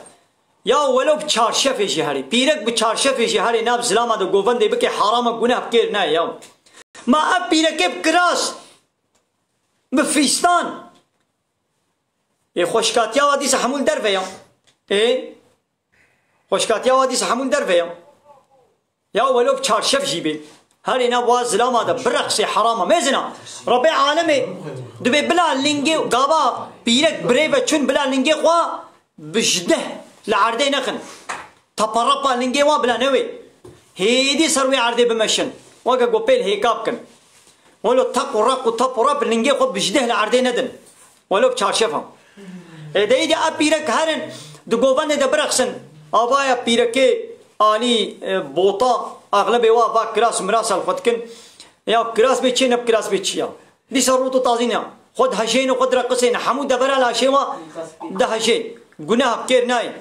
Ya welo bi çarşefê jî herê. Pîrek bi çarşefê jî herê, nav zilama de govendê bike, harama guneh bi kêr nayê ya. Ma ev pîrekê bi kiras, bi fîstan. Ê xweşkatiya wa dîsa hemû li derve ya. Ê xweşkatiya wa dîsa hemû li derve ya. Ya welo bi çarşef jî bê. Herê nav wa zilama de bireqsê, herama. Mezina. Rebê alemê dibê bila lingê gava pîrek birê ve çûn bila lingê xwe bi ji deh li erdê nexin. Taparapa lingê wan bila newê. Hêdî ser wê erdê bimeşin. Weke ku pêl hêka bikin. Welo teq û req û tap û rap lingê xwe bi ji deh li erdê nedin. Welo bi çarşefa. Ê de îdî ev pîrek herin, di govendê de bireqsin. Avaya pîrekê alî, e, bota, axlebê wa va kiras mirasa li xwe dikin. Ya kiras bê çi ne, bi kiras bê çi ya? Dîsa rût û tazîn ya. Xwe dihejên û xwe direqisên, hemû devera laşê wa dihejê. Guneh bi kêr nayê.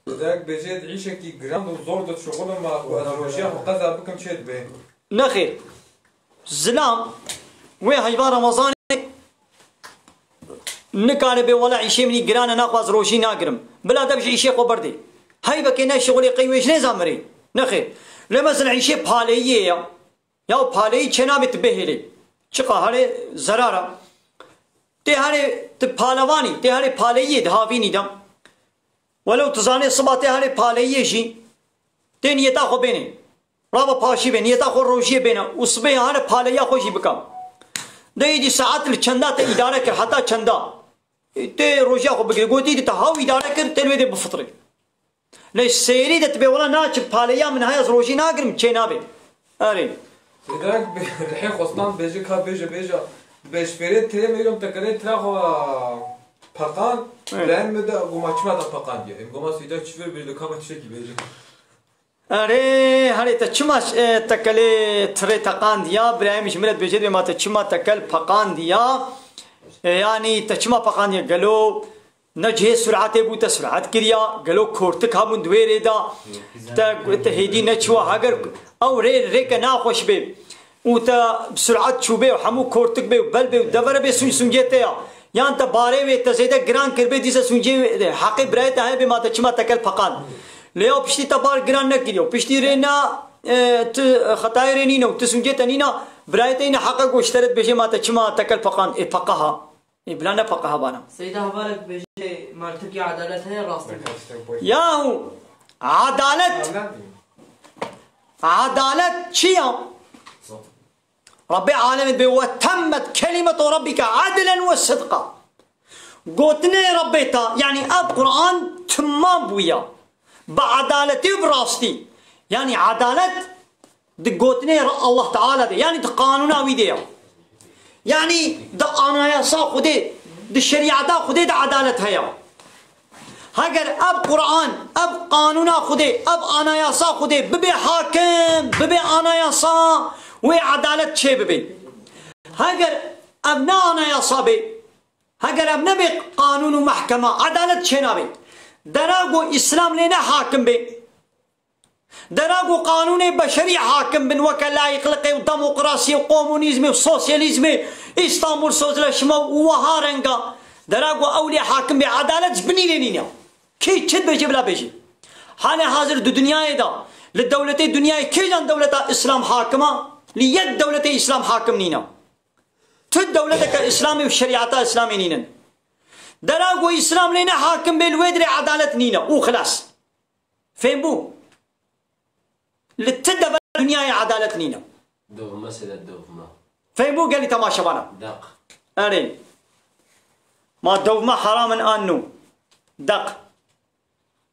Dek bêjê di îşekî giran û zor de dişuxulim, ma ku ez rojiya xwe qeza bikim çê dibe? Nexêr. Zilam wê heyva Remezanê nikare bê, wela îşê min î giran e, naxwe ez rojî nagirim. Bila dev ji îşê xwe berdê. Heyvekê ne şixulê qey wê ji nêza mirê. Nexêr. Lê mesela îşê paleyiyê ya. Ya paleyî çênabê tu bihêlê. Çiqa herê zerara. Tê herê tu palevanî, tê herê paleyiyê di havînî de. Welew tu zanê siba tê herê paleyiyê jî, tê niyeta xwe bênê. Rava paşî bê, niyeta xwe rojiyê bêne û sibê here paleya xwe jî bika. De êdî saet li çenda te îdare kir, heta çenda? Tê rojiya xwe bigirê. Gotî di te haw îdare kir, tê li wê dê bifitirê. Lê sêrî de tu bê wela naçim paleya min heye, ez rojî nagirim, çê nabê. Erê. Sêdek rihê xwestan bêje ka bêje bêje. Beşfêrê tirê mêrom tekerê tira xwe peqan. Evet. Len mi de goma çima da peqandiye. Em goma sêdek çi ver bêje, ka me tiştekî bêje. Erê, herê te çima, e, tekelê tirê teqandiya? Birayê min ji min re dibêje, dibê ma te çima tekel peqandiya? E, yanî te çima peqandiya? Gelo ne cihê suratê bû, te surat kiriya? Gelo kortik hebûn di wê rê de? Te, te hêdî neçiwa? Heger ew rê, rêke naxweş bê û te bi surat çûbê û hemû kortik bê û bel bê û devere bê, sûnc sûncê te ya. Yan te barê wê te zêde giran kiribê, dîse sûncê wê, heqê birayê te heye bê, ma te çima tekel peqand? Lê ew piştî te bar giran nekiriye û piştî rê na, e, tu xetayê rê nîne û tu sûncê te nîna, birayê te yine heqe ku ji te re dibêje, ma te çima tekel peqand? Ê peqeha. Ê bila ne peqeha bana. Seyda hevalek bêje, ma li Tirkiye edalet heye, rast e. Yahu edalet, edalet çi ya? Rabbê alemê dibê, "Ve temmet kelimetu rabbike adlen ve sidqa." Gotinê Rabbê te, yanî ev Quran timam bûye. Bi edaletî û bi rastî. Yanî edalet di gotinê Ra-, Allah Teala de, yanî di qanûna wî de ye. Yanî di anayasa Xwedê, di şerîeta Xwedê de edalet heye. Heger ev Quran, ev qanûna Xwedê, ev anayasa Xwedê bibe hakim, bibe anayasa, wê edalet çê bibe. Heger ev ne anayasa be, heger ev nebe qanûn û mehkema, edalet çê nabe. Dera ku Îslam lê ne hakim be, dera ku qanûnê beşerî hakim bin, weke layîqliqê û demokrasiyê û komunîzmê û sosyalîzmê, Îstanbul Sözleşme û wiha renga, dera ku ew lê hakim bê, edalet ji binî lê nîne. Kê çi dibêje bila bêje. Halê hazir di dinyayê de, li dewletê dinyayê kêjan dewleta Îslam hakim a? Li yek dewletê Îslam hakim nîne. Tu dewleteke Îslamê û şerîeta Îslamê nînin. Dera ku Îslam lê ne hakim bê, li wê dirê edalet nîne. Û xilas. Fêm bû? Li ti dever dinyayê edalet nîne. Dovme sede dovme. Fêm bû gelî temaşevana? Deq. Erê. Ma dovme heram in an nû? Deq.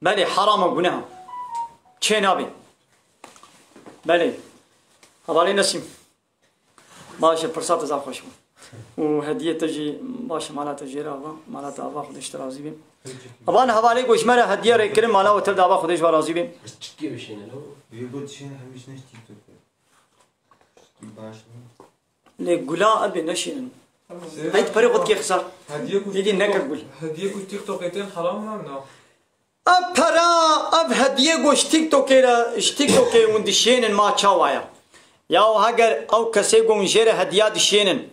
Belê, heram e, guneh e. Çê nabê. Belê. Hevalê Nesîm. Baş e, pirsa te zaf xweş bû. Û hediyê te jî baş e, mala te jê re ava. Mala te ava, Xwedê ji te razî bê. Avan hevalê ku ji me re hediye rê kirin, mala we tev de ava, Xwedê ji we razî bê. Ez çikê bişêne lo. Yê got şêne hemî ji neş TikTok. Baş e. Lê gula ebê neşînin. Seyda, heyt perê xwe dikê xisar. Hediye ku Êdî neke TikTok, gul. Hediye ku TikTokê tên heram e, na? Ev pera, ev hediye ku ji TikTokê re, ji TikTokê hûn dişênin ma çawa ye? Yaw heger ew kesê ku hûn jê re hediya dişênin,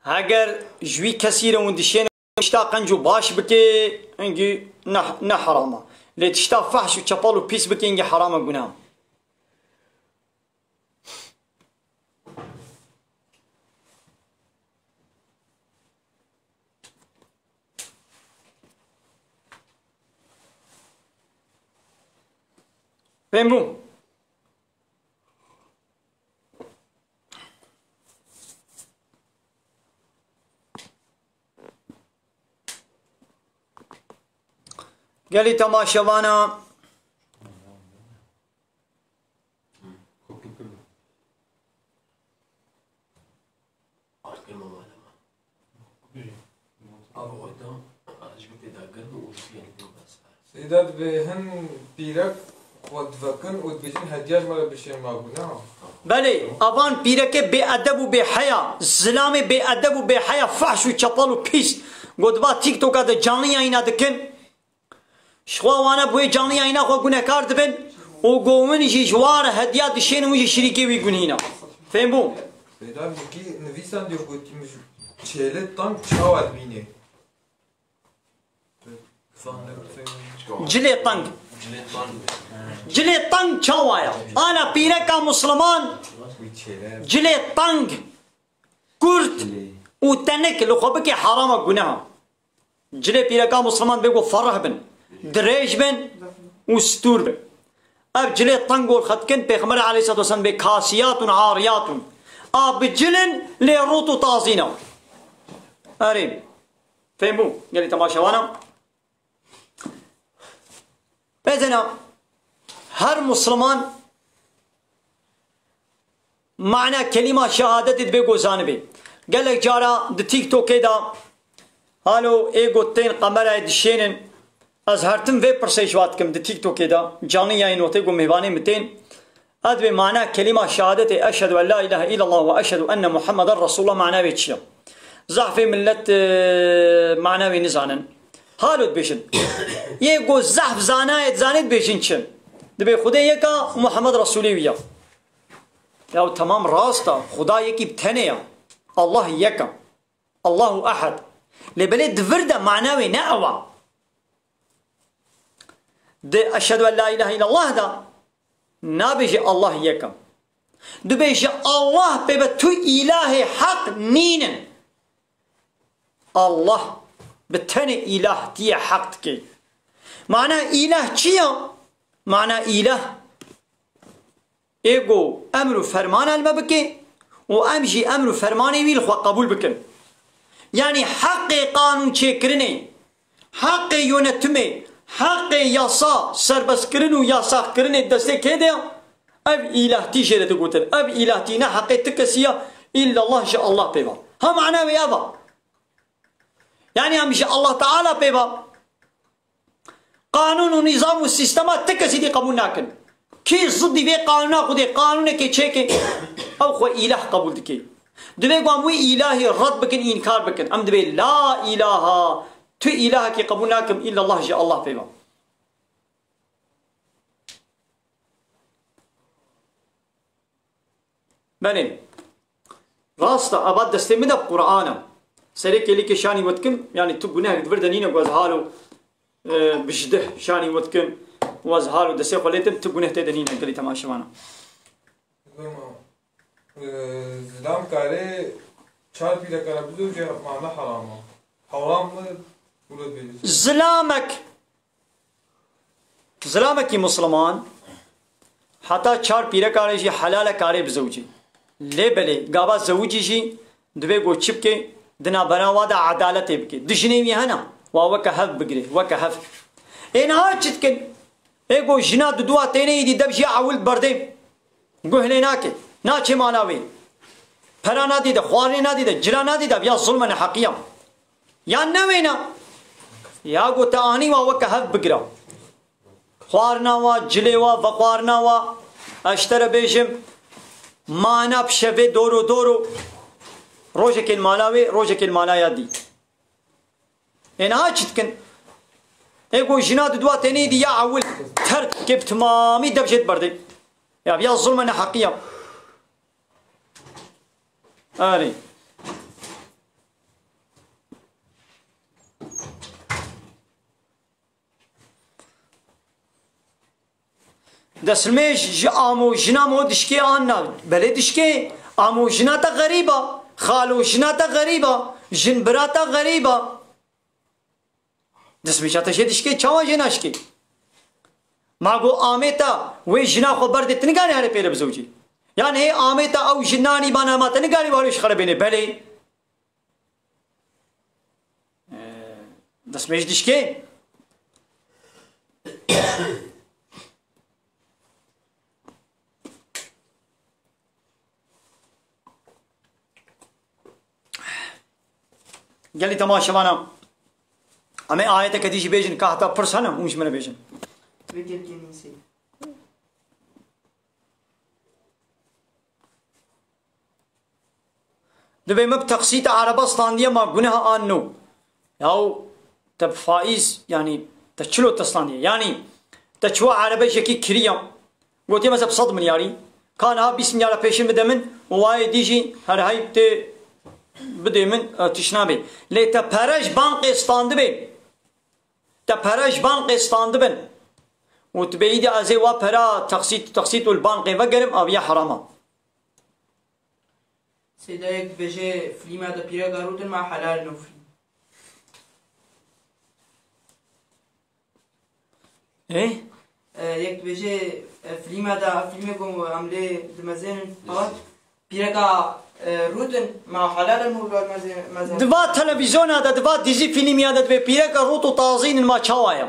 heger ji wî kesî re hûn dişênin, tişta qenc û baş bike, hingî ne, ne heram e. Lê tişta fehş û çepal û pîs bike, hingî heram e, guneh e. Fêm bû? Gelî temaşevana. Seyda, divê hin pîrek xwe divekin û dibêjin, hediya ji me re bişên, ma guneh e? Belê, avan pîrekê bêedeb û bêheya, zilamê bêedeb û bêheya, fehş û çepal û pîs, ku diba TikToka de canlı yayına dikin. Ji xwe wane bi wê canlı yayına xwe gunehkar dibin û ku win jî ji wa re hediya dişên, win jî şirîkê wî gunî ne. Fêm bû? Seyda, wekî nivîsandiyo, gotî min, çêlê teng çawa dibînê? Cilê teng. Cilê teng çawa ye? Ana pîreka Musliman cilê teng, kurt û tenik li xwe bike, heram e, guneh e. Cilê pîreka Musliman bê ku ferih bin, dirêj bin û stûr bin. Ev cilê teng ku li xwe dikin, Pêxember aleyhisselatu vesselam bê kasiyatun ariyatun. A bi cil in, lê rût û tazî ne. Erê. Fêm bû? Gelî temaşevana. Bezena her Musliman mana kelîma şehadetê dibê ku zanibê. Gelek cara di TikTokê de halo ê ku tên kamerayê dişênin. Ez her tim vê pirsê ji wa dikim di TikTokê de, canlı yayın wextê ku mêvanê min tên. Ez dibê mana kelîma şehadetê, eşhedü en la ilahe illallah ve eşhedü enne Muhammeden Resulullah, mana wê çi ye? Zehfê millet, e, mana wê nizanin. Halo dibêjin. Yê ku zehf zanayê, dizanê dibêjin çi? Dibê Xwedê yek e û Muhammed Resulê wî ye. Ya temam rast e. Xuda yekî bi tenê ye. Allah yek e. Allahu ehad. Lê belê di vir de mana wê ne ew e. Di eşhedü en la ilahe illallah de nabêje Allah yek e. Dibêje Allah pê be tu îlahê heq nînin. Allah bi tenê îlah tî ye heq dikê. Mana îlah çi ye? Mana îlah ê ku emr û fermana li me bike û em jî emr û fermanê wî li xwe qebûl bikin. Yanî heqê qanûn çêkirinê, heqê yönetimê, heqê yasa, serbestkirin û yasaxkirinê destê kê de ye? Ev îlahtî jê re digotin. Ev îlahtî ne heqê ti kesî ye, îllallah ji Allah pê ve. Ha mana wê ev e. Yanî em ji Allah Teala pê ve. Qanûn û nîzam û sîstema ti kesî dî qebûl nakin. Kî zidî vê qanûna Xwedê, qanûnekê çêke, ew xwe îlah qebûl dike. Divê ku em wî îlahî red bikin, înkar bikin. Em divê la îlaha, tu îlahekî qebûl nakim, îllallah ji Allah pê ve. Belê. Rast e, ava destê min de Qur'an e. Serê kêlîkê şanî we dikim, yanî tu guneh di vir de nîne ku ez halo, e, bijdeh şanî we dikim. û ez hal û destê xwe lê tim, tu guneh tê de nîne gelî temaşevana. Loma, e, zilam karê çar pîrekara bizewce, ma ne herama? Heram mı? Wilo dibêje. Zilamek, zilamekî Musliman heta çar pîrekare jî helal e karê bizewicî. Lê belê gava zewicî jî divê ku çi bike, di navbera wa de edaletê bike. Du jinê wî hene, wa weke hev bigire, weke hev. Ê niha çi dikin? Ê ku jina duduwa têne îdî dev jî ewil berdê. Guh lê nake. Naçê mala wê. Pera nadî de, xwarinê nadî de, cila nadî de, ya zulme neheqiya. Ya ne wêna. Ya ku te anî wa weke hev bigira. Xwarina wa, cilê wa, vexwarina wa. Ez ji te re bêjim, mana bi şevê doro doro. Rojekê li mala wê, rojekê li mala ya dî. Ê niha çi dikin? Ê ku jina di dua tenê dî ya ewil terk ke bi timamî dev jê diberdê. Ya, ya zulme neheqiya. Erê. Destmêj ji amo jina mo dişkê an na. Belê dişkê, amo jina te xerîb a, xalo jina te xerîb a, jinbira te xerîb a. Destmêja te jê dişkê, çawa jê naşkê? Ma go amê te wê jina xwe berdê, tu nikarî herê pê re bizewcî. Yanî hê amê te ew jin nanî bana ma te nikarî warê ji xerebênê. Belê. Ee, destmêj dişkê. Gelî temaşevana, em ê ayeteke dî jî bêjin, ka heta pirs hene, hûn ji min re bêjin. Vê tepkê nîsê. Dibê min bi teqsîta ereba standiye ma guneha an no. Yaw te bi faîz, yanî te çilo te standiye. Yanî te çiwa erebe jekî kiriya. Gotiye mesela bi sed milyarî. Ka niha bîst milyara pêşin bide min û wayê dî jî her hey tê bidê min, e, tişt nabê. Lê te pere ji bankê standibê. Te pere ji bankê standibin. Û tu bêyî de ez ê wa pera teqsît, teqsît û li bankê vegerim, aviye herama. Seyda yek dibêje, filîma de pîreka rûtin ma helal in ew filîm. Ê? E, yek dibêje, e, filîma de, filmê ku em lê dimezênin, falan, pîreka, e, rûtin ma helal in hûr mezên, mezên. Di va televîzyona de, di va dîzî filîmiya de dibê pîreka rût û tazîn in ma çawa ye?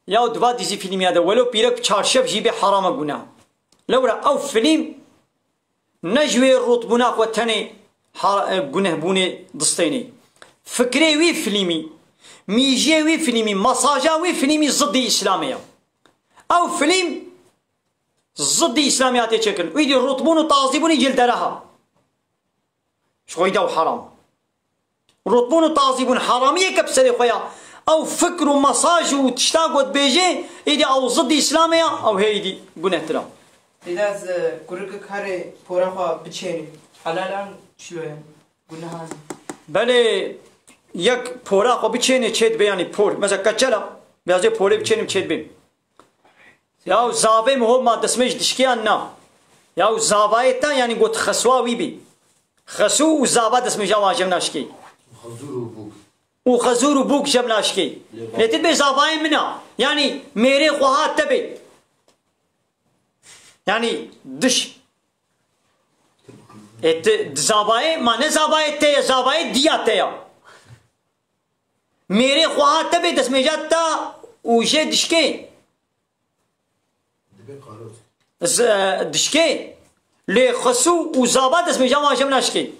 Ya di va dîzî filîmiya de, welo pîrek çarşev jî bê herama guna. Lewra ew filîm Ne ji wê rûtbûna xwe tenê ha-, e, gunehbûnê distênê. Fikrê wî filîmî, mîjiyê wî filîmî, mesaja wî filîmî ziddî Îslamê ye. Ew filîm ziddî Îslamê hatiye çêkirin. Wî dî rûtbûn û tazîbûnî yê li dere ha. Ji xwe yî de ew heram. Rûtbûn û tazîbûn heramiyeke bi serê xwe ya. Ew fikr û mesaj û tişta ku dibêje, êdî ew ziddî Îslamê ya, ew hê êdî gunehtir a. Lê ez, e, kurikek herê pora xwe biçênê. Helal an çilo ye? Gunehan. Belê, yek pora xwe biçênê çê dibe, yanî por. Mesela keçel a, bêjê porê biçênim çê dibe. Yaw zavê min ho ma destmêj dişkiyan na. Yaw zavayê te yanî got xeswa wî bî. Xesû û zava destmêja wan jev naşkê. Xezûr û bûk. Û xezûr û bûk jev naşkê. Lê bak. Lê tu dibê zavayê min a. Yanî mêrê xwe hat te bê. Yanî diş. E, tu zavayê ma ne zavayê te ye, zavayê diya te ya. Mêrê xwe hat te bê destmêja te û jê dişkê. Dibe qaroz. Z-, e, dişkê. Lê xesû û zava destmêja wan jev naşkê.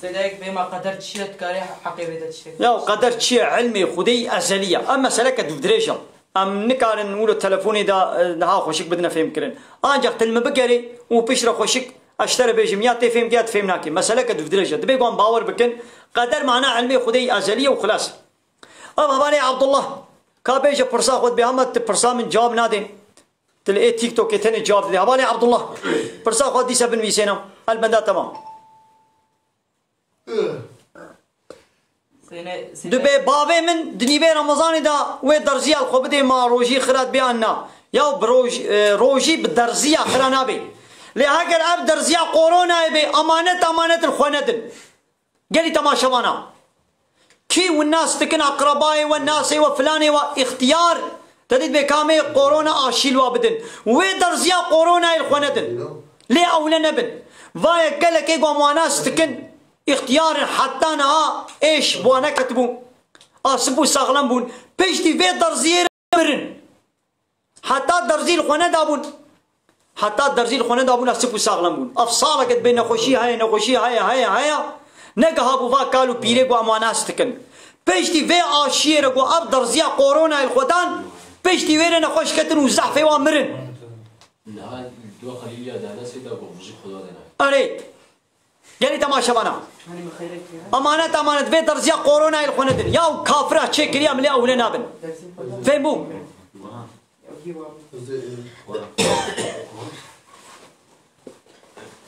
Seyda yek bê ma qeder çi ye, dikarê heqê wê de tiştek. Ya qeder çi ye? Ilmê Xwedê ezelî ye. Ev meseleke dûvdirêj e. Em nikarin wilo telefonê de, e, niha xweşik bidine fêmkirin. Ancak til min bigerê û piştre xweşik ez ji te re bêjim, ya tê fêmkir ya tu fêm nakî. Meseleke dûvdirêj e. Dibê ku em bawer bikin, qeder mana ilmê Xwedê ezelî ye û xilas. Ev hevalê Abdullah, ka bêje pirsa xwe dibê, hema tu pirsa min cewab nadê. Tu li ê TikTokê tenê cewab didê. Hevalê Abdullah, pirsa xwe dîse binivîsêne. El benda temam. Sêne, sêne. Dibê bavê min di nîvê Remezanê de wê derziya li xwe bidê ma rojî xirat bê an na. Ya bi roj-, e, rojî bi derziya xira nabe. Lê heger ev derziya koronayê bê, emanet emanet li xwe nedin. Gelî temaşevana. Kî win nas dikin, aqrebayê we, nasê we, filanê we, îxtiyar, te dît bê kamê korona aşî li wa bidin. Wê derziya koronayê li xwe nedin. Lê ewle nebin. Vaye gelekê ku em wan nas dikin, îxtiyar in, heta niha êş bi wan neketibû. Asib û saxlem bûn. Piştî vê derziyê re mirin. Heta derzî li xwe nedabûn. Heta derzî li xwe nedabûn, asib û saxlem bûn. Ev saleke dibê nexweşî heye, nexweşî heye, heye, heye. Negihabû va kal û pîrê ku em wan nas dikin. Piştî vê aşiyê re ku ev derziya koronayê li xwe dan, piştî wê re nexweş ketin û zehfê wan mirin. Niha dua Xelîliya dane sê da ku vijî Xweda dene. Erê. Gelî temaşevana. Emanet emanet vê derziya koronayê li xwe nedin. Ya kafira çêkiriya milê ewle nabin. Fêm bû.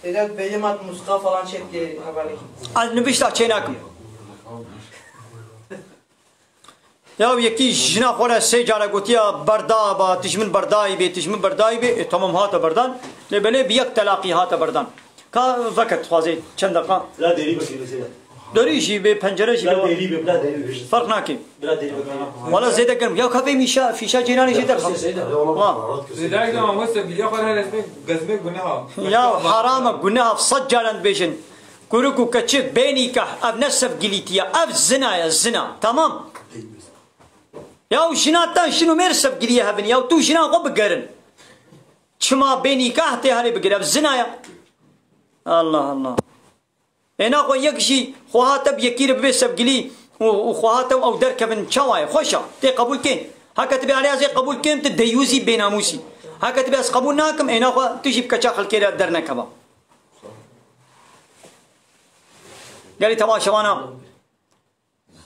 Seyda, bêje ma musika falan çêdikê hevalê. Ez nivişta çênakim. Ya yekî jina xwe re sê care gotiya, "Berda ba, tu ji min berdayî bê, tu ji min berdayî bê." E, tamam, hate berdan. Lê belê bi yek telaqî hate berdan. Ka veke dixwazê çend deqa. Bila derî bikî mesela. Derî jî bê, pencere jî bê. Bila derî bê, bila derî bê. Ferq nake. Bila derî bikî. Wala zêde germ. Ya ka vê mîşa, fîşa cîranê jî derxist. Seyda. Wa. Zêde germ, ama sevgiliya xwe her resmê gezmek günah. Ya haram e, günah, sed caran dibêjin. Kurik û keçik bê nîkah, ev ne sevgilîtî ye, ev zina ye, zina. Tamam? Ya û jina te jin û mêr sevgiliyê hebin, ya tu jina xwe bigerin. Çima bê nîkah tê herê bigir, ev zina ye. Allah Allah. Êna xwe yek jî xweha te bi yekî re bibe sevgilî û, û xweha te û ew derkevin çawa ye? Xweş e. Tê qebûl kên. Heke tu bê alê ez ê qebûl kêm, tu deyûzî bênamûsî. Heke tu bê ez qebûl nakim, êna xwe tu jî bi keça xelkê re dernekeva. Gelî temaşevana.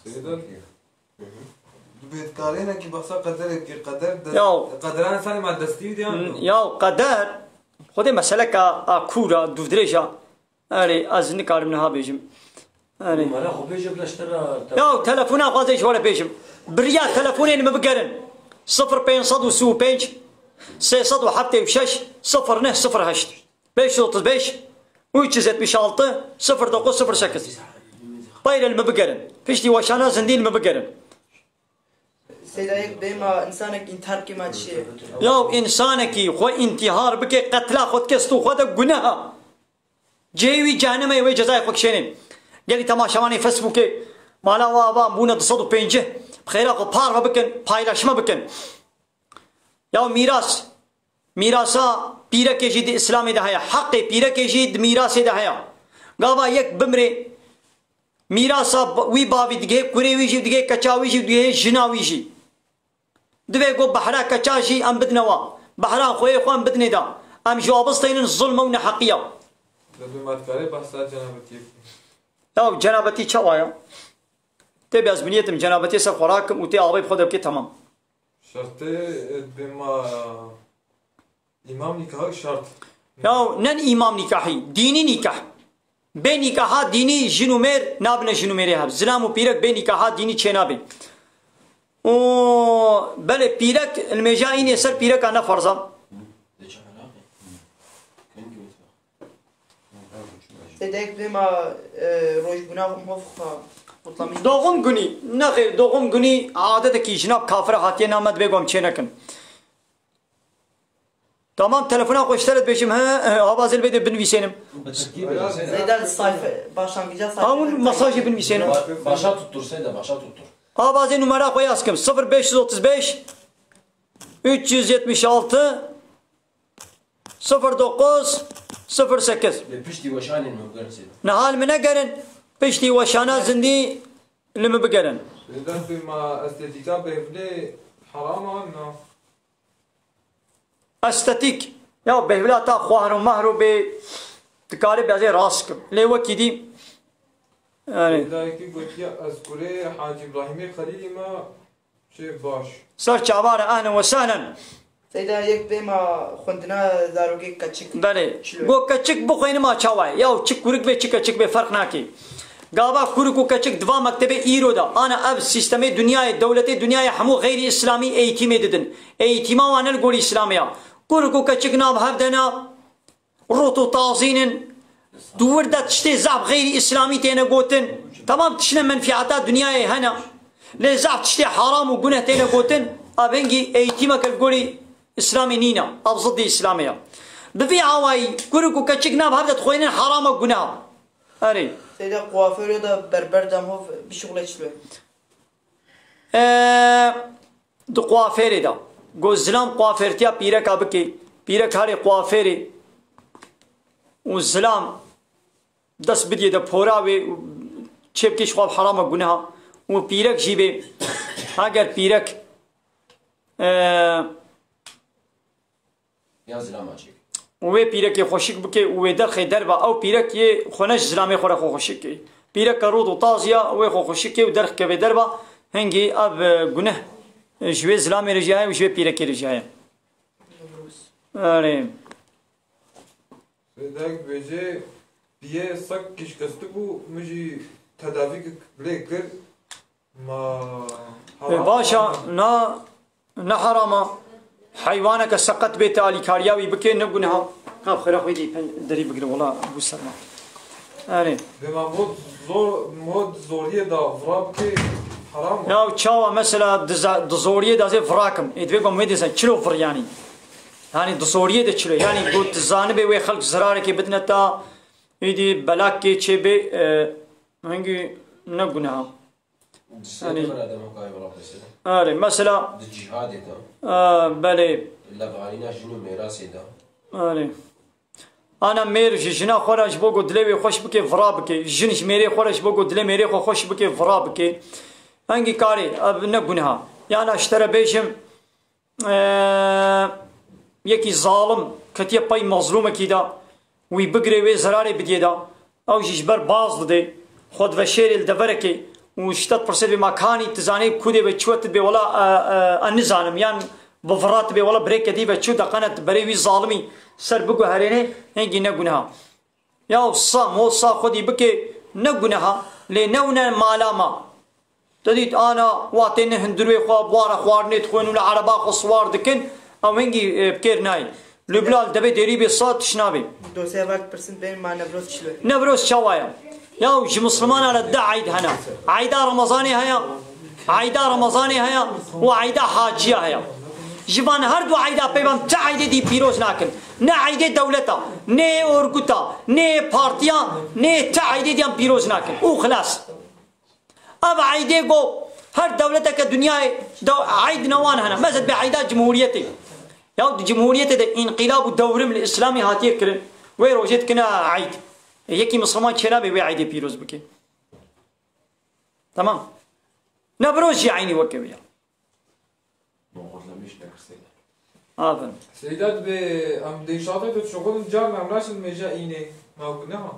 Seyda. Dibê dikarêne ki bahsa qederê bikî, qeder de, Ya. Qederan sanê ma destî diyan do. Ya qeder, xwedê meseleka a kûr a, dûvdirêj a. Erê, ez nikarim niha bêjim. Erê. Numara xwe bêje bila ji te re te- Ya telefona xwe ez ê ji we re bêjim. Biriya telefonê li min bigerin. Sifir pênc sed û sî û pênc, sê sed û heftê û şeş, sifir neh sifir heşt. Beş yüz otuz beş, üç yüz yetmiş altı, sıfır dokuz sıfır sekiz. Peyre li min bigerin. Piştî weşana zindî li min bigerin. Seyda, yek bêma, insanek intihar bike ma çi ye? Ya insanekî xwe intihar bike, qetla xwe dike, stû xwe de guneha. Cihê wî ceheneme ye, wê cezayê xwe kişênê. Gelî temaşevanê Facebookê, mala we ava bûne du sed û pêncî. Bi xêra xwe parve bikin, paylaşme bikin. Ya mîras, mîrasa pîrekê jî di Îslamê de heye. Heqê pîrekê jî di mîrasê de heye. Gava yek bimrê, mîrasa ba-, wî bavî digihê kurê wî jî, digihê keça wî jî, digihê jina wî jî. Divê ku behra keça jî em bidine wa. Behra xweyê xwe em bidinê da. Em ji wa bisteynin zulm û neheqiya. Dibê ma dikarê behsa cenabetiyê bikî. Ya cenabetî çawa ya? Tê bi ez bi niyetim cenabetiyê ser xwe rakim û tê avê bi xwe de bikê, temam. Şertê, e, dibê ma îmam nîkahî şert. Ya ne îmam nîkahî, dînî nîkah. Bê nîkaha dînî jin û mêr nabine jin û mêrê hev. Zilam û pîrek bê nîkaha dînî çênabê. Û belê pîrek, li mêja înê ser pîreka ne ferz a. Seyda, yek bêma, e, rojbûna mov xwe kutlamış. Doğum günü. Nexêr, doğum günü adetekî jina bi kafira hatiye, name dibê ku em çê nekin. Tamam, telefona xwe ji te re dibêjim, he, he, avazê li bê de binivîsênim. Bi tirkî bêje, Seyda. Seyda, sayfa, başlangıca sayfa. Ha, hûn mesajê binivîsênim. Ba-, başa tuttur, Seyda, başa tuttur. Avazê numara xwe yaz kim. Sıfır beş yüz otuz beş, üç yüz yetmiş altı, sıfır dokuz, sıfır sekiz. Lê piştî weşanê min bigerin sê. Niha li min negerin. Piştî weşana zindî li min bigerin. Seyda, tu ma estetîka bêhvilê heram a, na? Estetîk. Ya bêhvila ta xwahro mahro bê, dikarê bi ez ê rast kim. Lê wekî dî. Yani. Seydayekî gotiye, ez kurê Hacî Îbrahîmê Xelîlî me. Çê baş. Ser çava re, ehlen ve sehlen. Seyda, yek bêma xwendina zarokê keçik. Belê. Çilo. Go keçik bixwînim a çawa ye? Ya çi kurik bê, çi keçik bê, ferq nake. Gava kurik û keçik di va mektebê îro de, ana ev sîstemê dinyayê, dewletê dinyayê hemû xeyrî îslamî eğitimê didin. Eğitima wan ne li gorî îslamê ya. Kurik û keçik nav hev de ne, rot û tazîn in. Di wir de tiştê zaf xeyrî îslamî têne gotin. Tamam, tiştine menfîata dinyayê hene. Lê zaf tiştê haram û guneh têne gotin. Ev hingî eğitimeke li gorî îslamê nîne. Ev zidî îslamê ya. Bi vî awayî kurik û keçik nav hev de dixwênin harama guneha. Erê. Seyda kuaförê de berber de hov bişuxule çi be? Ee, di kuafêrê de. Go zilam kuafêrtiya pîreka bike. Pîrek harê kuafêrê. Û zilam dest bidiyê de pora wê û çê bike ji xwe bi herama guneha. Û pîrek jî bê. Heger pîrek, ee, Ya zilama çêke. Û wê pîrekê xweşik bike û wê derxê derva. Ew pîrek yê xwe ne ji zilamê xwe re xwe xweşik ke. Pîreke rûd û taz ya, wê xwe xweşik ke û derx keve derva. Hingî ev, e, guneh, e, ji wê zilamê re jî heye û ji wê pîrekê re jî heye. Erê. Sêdek bêje, piyê sek kişkestibû, min jî tedavî lê kir. Ma E, baş e, na, ne heram e. Heywaneke seqet bê, te alîkariya wî bike, ne guneh e. Ka xêra xwe dî pen-, derî bigire, wela bû ser me. Erê. Dema mod zor, mod zoriyê da vira bike, heram e. Ya çawa mesela di za-, di zoriyê da zê vira kim? Ê, divê ku em wê dîzin, çilo vir yanî? Yanî di zoriyê de çilo? Yanî ku tu zanibê wê xelk zirarekê bidine ta, êdî belakê çê bê, e, hingî ne guneh e. Di sê Yanî de bira dema kayê vira mesela. Erê, mesela, Di cîhadê de. A, belê. Levanîna jin û mêrasê de. Erê. Ana mêr ji jina xwe re ji bo ku dilê wê xweş bike, vira bike. Jin ji mêrê xwe re ji bo ku dilê mêrê xwe xweş bike, vira bike. Hengî karê, ev ne guneha. Yana ji te re bêjim, Eee, yekî zalim ketiye pey mezlûmekî de, wî bigirê wê zerarê bidiyê de, ew jî ji ber baz didê, xwe diveşêrê li deverekê û ji te dipirsê dibê ma kanî tu zanî ku dê be çi we tu dibê wela, e, e, e, nizanim yan bi vira tu bê wela birêke dî ve çi deqene tu berê wî zalimî ser biguherênê, hingî ne guneha. Ya sa mo sa xwedî bike ne guneha, lê ne wine mala ma. Te dît ana wa têne hundirwê xwe, bi wa re xwarinê dixwin û li ereba xwe siwar dikin, ew hingî, e, bi kêr nayê. Lê bila li devê dêrî bê sa tiş nabê. Dosya vat pirsin bên ma Newroz çilo. Newroz çawa ye? Ya ji Mislimana re du eyd hene. Eyda Remezanê heye, eyda Remezanê heye û eyda haciya heye. Ji van her du eyda peyvan ti eydê dî pîroz nakin. Ne eydê dewleta, ne ê orguta, ne ê partiya, ne ê ti eydê diyan pîroz nakin. Û xilas. Ev eydê go her dewleteke dinyayê de eyd newan hene. Mesela bê eyda cumhuriyetê. Ya di cumhuriyetê de înqilab û dewrim li Îslamê hatiye kirin. Wê rojê dikine eyd. E, yekî Misliman çênabe wê eydê pîroz bike. Tamam. Newroz jî eynî weke wê ya. Aferin. Seyda dibê em dêşatê tu şoxulin carna em naşin mêja înê. Nav guneha.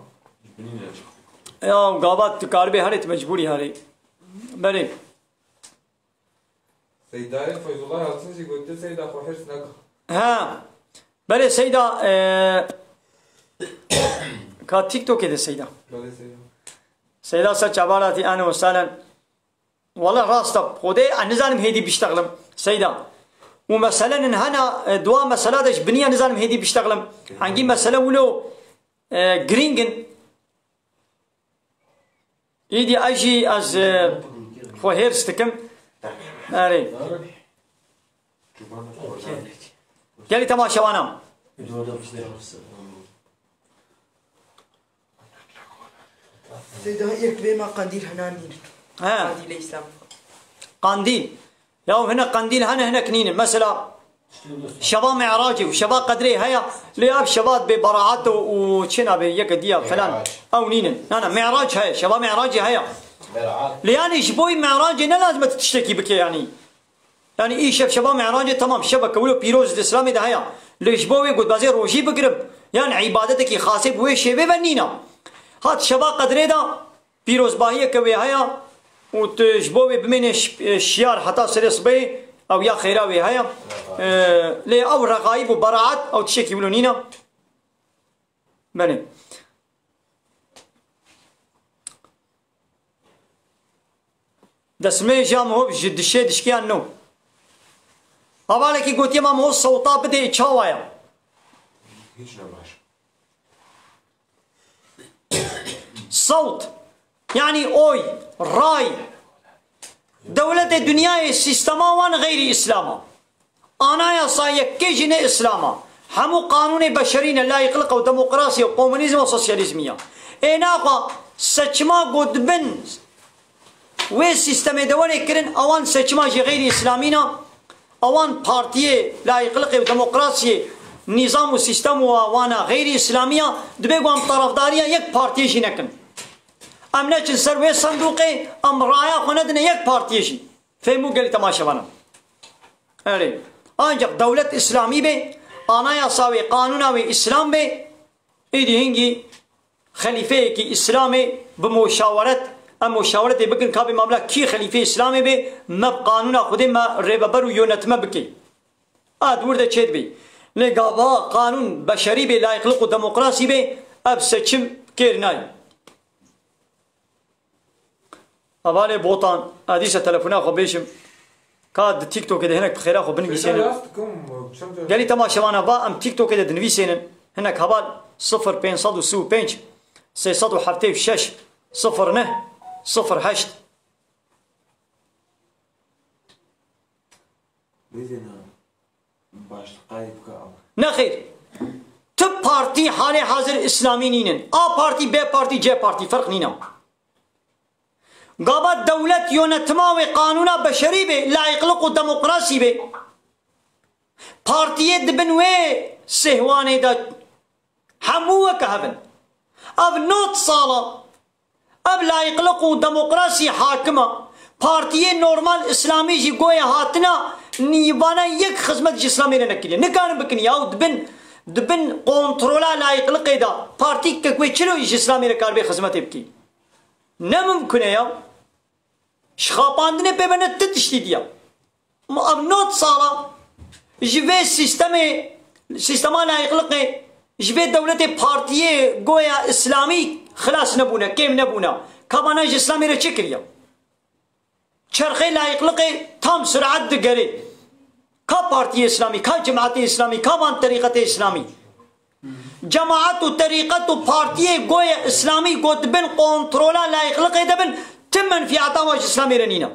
Ya gavat tu karibê herê tu mecbûrî herê. Belê. Seydayê Feyzullah Yalçın jî gotiye Seyda xwe hêrs neke. Ha. Belê Seyda, e, ka TikTokê de Seyda. Belê Seyda. Seyda ser çabalatî, ahlen ve sahlen. Wala rast e. Xwedê ez nizanim hêdî biştexlim. Seyda. Û meselenin hena, e, dua mesela de ji biniya nizanim hêdî biştexlim. Hengî mesele wilo, e, girîng in. Îdî ez jî ez, e, xwe hêrs dikim. Erê. Gelî temaşevanan. Seyda yek vê ma qandîl henan nîn. He. Qandîlê Îslam. Qandîl. Ya hine qandîl hene, hinek nînin. Mesela şeva Mi'racê û şeva Qedrê heye. Lê ev şeva bê beraat û, û çi nabê yeke diya falan. Mi'rac. Ew nînin. Na, na, Mi'rac heye. Şeva Mi'racê heye. Mi'rac. Lê yani ji bo Mi'racê ne lazim e tu tiştekî bike yani. Yani îşev şeva Mi'racê, tamam, şeveke wilo pîroz di Îslamê de heye. Lê ji bo wê gotbazê rojî bigirim, yan îbadetekî xasê bi wê şêvê ve nîne. Hat şeva Qedrê de pîrozbahiyeke wê heye û tu ji bo wê bimêne şi-, şiyar heta serê sibê, ew ya xêra wê heye. E, lê ew rexayîb û beraat, ew tiştekî wilo nîne. Belê. Destmê jî ya miho ji dişê dişkiyan no. Hevalekî gotiye, ma miho sewta bidê çawa ya? Hiç ne baş. Sewt, yanî oy, ray. Dewletê dinyayê sîstema wan xeyrî îslam a. Anayasa yekê jî ne îslam a. Hemû qanûnê beşerî ne, layîqliq û demokrasî û komunîzm û sosyalîzmî ya. Ê naxwe seçima ku dibin wê sîstemê de were kirin, ewan seçima jî xeyrî îslamî ne. Ewan partiyê layîqliqê û demokrasiyê, nîzam û sîstem û wana xeyrî îslamî ya, dibê ku em terefdariya yek partiyê jî nekin. Em neçin ser wê sendûqê, em raya xwe nedine yek partiyê jî. Fehmû gelî temaşevana. Erê. Ancak dewlet îslamî bê, anayasa wê, qanûna wê îslam bê, êdî hingî xelîfeyekî îslamê bi muşaweret, em muşaweretê bikin, ka bê mamla kî xelîfê îslamê bê, me bi qanûna Xwedê me rêveber û yönetime bikê. A di wir de çêdibê. Lê gava qanûn beşerî bê, layîqliq û demokrasî bê, ev seçim kêr nayê. Hevalê Botan, ez dîsa telefona xwe bêjim. Ka di TikTokê de hinek bi xêra xwe binivîsênin. Şeyda rast kum, çend Gelî temaşevana va em TikTokê de dinivîsênin. Hinek heval sifir pênc sed û sî û pênc, sê sed û heftê û şeş, sifir neh, sifir heşt. Bêzêna başliqayê bike ew. Nexêr. Tu partî halê hazir îslamî nînin. A partî, B partî, C partî ferq nîne. Gava dewlet yönetima wê qanûna beşerî bê, layîqliq û demokrasî bê. Partiyê dibin wê sêhwanê de hemû weke hev in. Ev nod sal e. Ev layîqliq û demokrasî hakim e. Partiyê normal îslamî jî goya hatina nîvana yek xizmet ji îslamê re nekiriye. Nikarin bikin ya, û dibin, dibin kontrola layîqliqê de. Partîkek wê çilo ji îslamê re karibê xizmetê bikî? Ne mimkun e ya. Ji xapandinê pê ve ne ti tiştî diya. Ma ev nod sala ji vê sîstemê, sîstema layîqliqê, ji vê dewletê partiyê goya îslamî xilas nebûne, kêm nebûne. Ka vana ji îslamê re çi kiriye? Çerxê layîqliqê tam surat digerê. Ka partiyê îslamî, ka cemaetê îslamî, ka van terîqetê îslamî? Cemaet û terîqet û partiyê goye îslamî ku di bin kontrola layîqliqê de bin, ti menfîeta wan ji îslamê re nîne.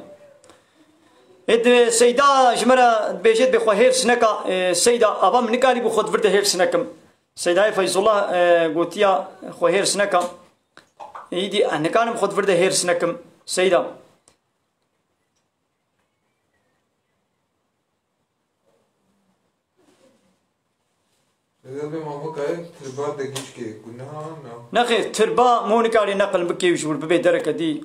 Ê di Seyda ji me re dibêje, dibê xwe hêrs neka, ê, Seyda, ava min nikarîbû xwe di vir de hêrs nekim. Seydayê Feyzullah, ê, gotiya xwe hêrs neka. Êdî ez nikarim xwe di vir de hêrs nekim. Seyda. Lê bê mamokayê tirba degîşkê guneha na? Nexêr, tirba mo nikarî neqil bikê û ji wir bibê dereke dî.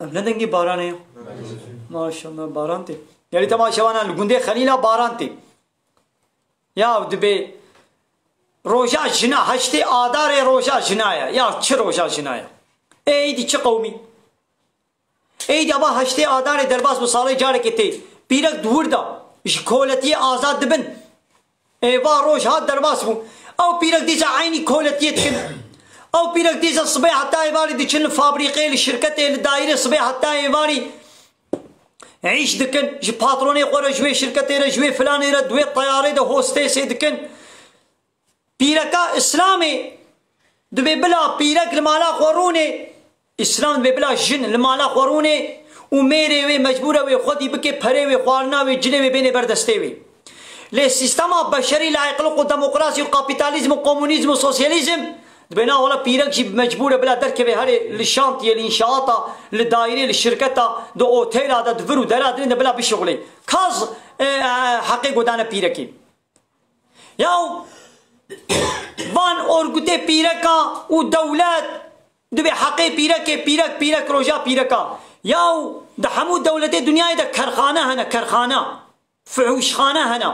Ev ne dengê baranê ye? Maşallah, baran tê. Gelî temaşevanan, li gundê Xelîla baran tê. Ya dibê roja jina, heştê adarê roja jina ye. Ya çi roja jina ye? Ê êdî çi qewmî? Êdî ava heştê adarê derbas bû, salê carekê tê. Pîrek di wir de ji koletiyê azad dibin. Ê va roj hat derbas bû. Ew pîrek dîsa eynî koletiyê dikin. Ew pîrek dîsa sibê heta êvarî diçin li fabrîqê, li şirketê, li daîrê sibê heta êvarî îş dikin. Ji patronê xwe re, ji wê şirketê re, ji wê filanê re, di wê teyarê de hostesê dikin. Pîreka Îslamê dibê bila pîrek li mala xwe rûnê. Îslam dibê bila jin li mala xwe rûnê û mêrê wê mecbûr e wê xwedî bike, perê wê, xwarina wê, cilê wê bênê ber destê wê. Lê sîstema beşerî, layîqliq û demokrasî û kapîtalîzm û komunîzm û sosyalîzm dibê na wela pîrek jî mecbûr e bila derkeve herê li şantiyê, li înşaata, li daîrê, li şirketa, di otela de, di vir û dera dinê de bila bişuxulê. Ka z-, e, e, heqê godane pîrekê. Yaw van orgutê pîreka û dewlet dibê heqê pîrekê, pîrek, pîrek roja pîreka. Yaw di hemû dewletê dinyayê de kerxane hene, kerxane, fuhuşxane hene.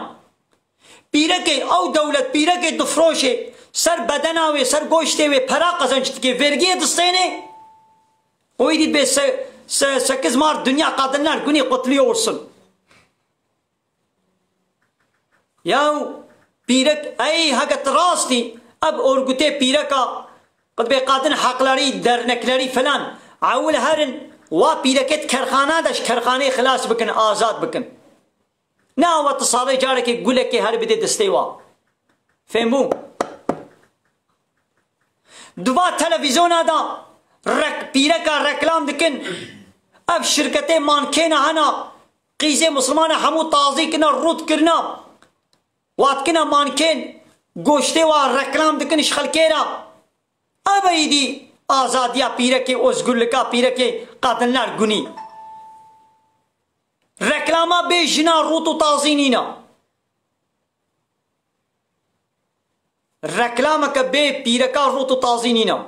Pîrekê, ew dewlet pîrekê difroşê, ser bedena wê, ser goştê wê pera qezenc dike, vergiyê distênê. O êdî dibê se, se, sekiz mar dünya kadınlar günü kutluyorsun. Yaw pîrek, ey heke tu rastî, ev orgutê pîreka, qutbê qadin heqlerî, derneklerî filan, ewil herin, wa pîrekê di kerxana de ji kerxanê xilas bikin, azad bikin. Ne awa tu salê carekê gulekê her bidê destê wa. Fêm bû? Di va televîzyona de rek-, pîreka reklam dikin. Ev şirketê mankêna hena, qîzê Mislimana hemû tazî kirina, rût kirina. Watkina mankên, goştê wa reklam dikin ji xelkê re. Ev êdî azadiya pîrekê, ozgurlika pîrekê, qadinler gunî. Reklama bê jina rût û tazî nîna. Reklameke bê pîreka rût û tazî nîne.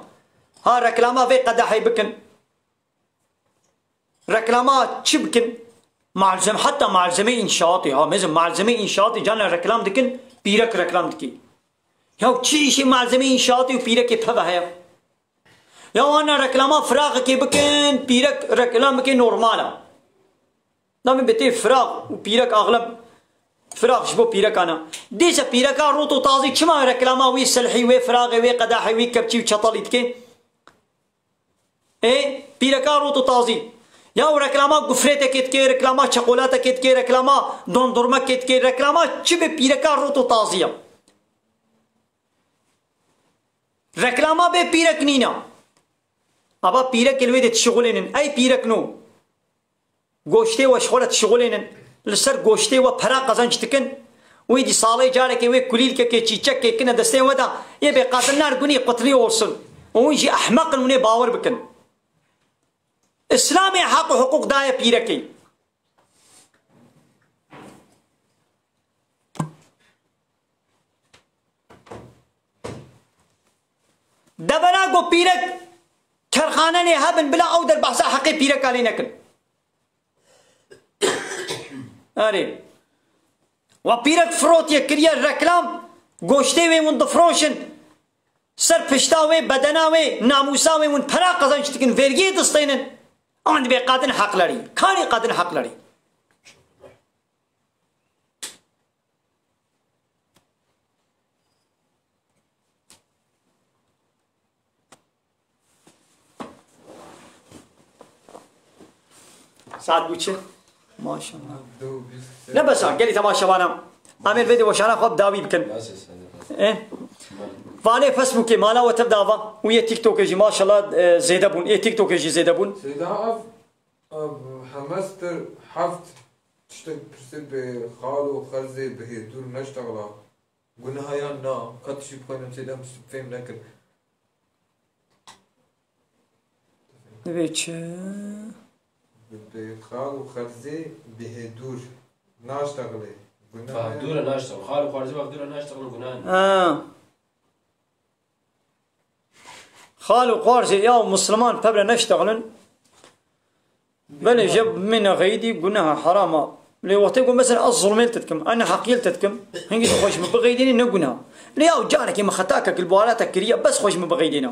Ha reklama vê qedehê bikin. Reklama çi bikin? Malzem-, heta malzemê înşaatê, ha, mezin malzemê înşaatê, cana reklam dikin, pîrek reklam dikî. Ya çi îşê malzemê înşaatê û pîrekê peve heye? Ya wana reklama firaxekê bikin, pîrek reklam bike, normal e. Namê bi tê firaq û pîrek axleb firaq ji bo pîrekan e. Dîse pîreka rût û tazî çima reklama wî silhî, wê firaxê, wê qedehê, wî kepçî û çetalî dike? Ê, pîreka rût û tazî. Ya û reklama gufrêtekê dike, reklama çeqolatekê dike, reklama dondurmekê dike, reklama çi bi pîreka rût û tazî ya. Reklama bê pîrek nîna. Aba pîrekê li wê dê dişixulênin. Ey pîrekno. Goştê we ji xwe re dişixulênin. Li ser goştê we pera qezenc dikin. Wê dî salê carekê wê kulîlkekê, çîçekê kine destê we de. Yê bê qadinler gunî qutlî olsun. Û hûn jî ehmeq in, hûn ê bawer bikin. Îslamê heq û hiqûq daye pîrekê. Devera ku pîrek kerxane lê hebin, bila ew der behsa heqê pîreka lê nekin. Erê. Wa pîrek firotiye, kiriye reklam, goştê wê hûn difroşin, ser pişta wê, bedena wê, namûsa wê hûn pera qezenç dikin, vergiyê distênin. An dibê qadin heqlerî. Karê qadin heqlerî. Saet bû çi? Maşallah. Ne besa, gelî temaşevana. Em ê vê de weşana xwe bi dawî bikin. Eh? Vanê Facebookê mala we tev dava. Û yê TikTokê jî maşallah, e, zêde bûn. Ê TikTokê jî zêde bûn. Seyda ev, ev hemestir heft tiştek pirsê bi xal û xerzê bi hêdûr neştexla. Gunaha yan na, ka tiştî bixwînim sêdem fêm nekir. Divê çi? Bi xal û xerzê bihêdûr naştexilê. Gunaha yan. Bavdûre naştexil. Xal û xerzê bavdûre naştexilin gunaha ne. Ha. Xal û xwarzê ya Musliman pebre neştexilin. Belê, je min xeyidî guneha, herama. Lê wextê ku mesela ez zulmê li te dikim, ez neheqiyê li te dikim, hingî tu xwe ji min bixeydînî ne guneha. Lê yaw carekê min xetakek li welatek kiriye, bes xwe ji min bixeydîne.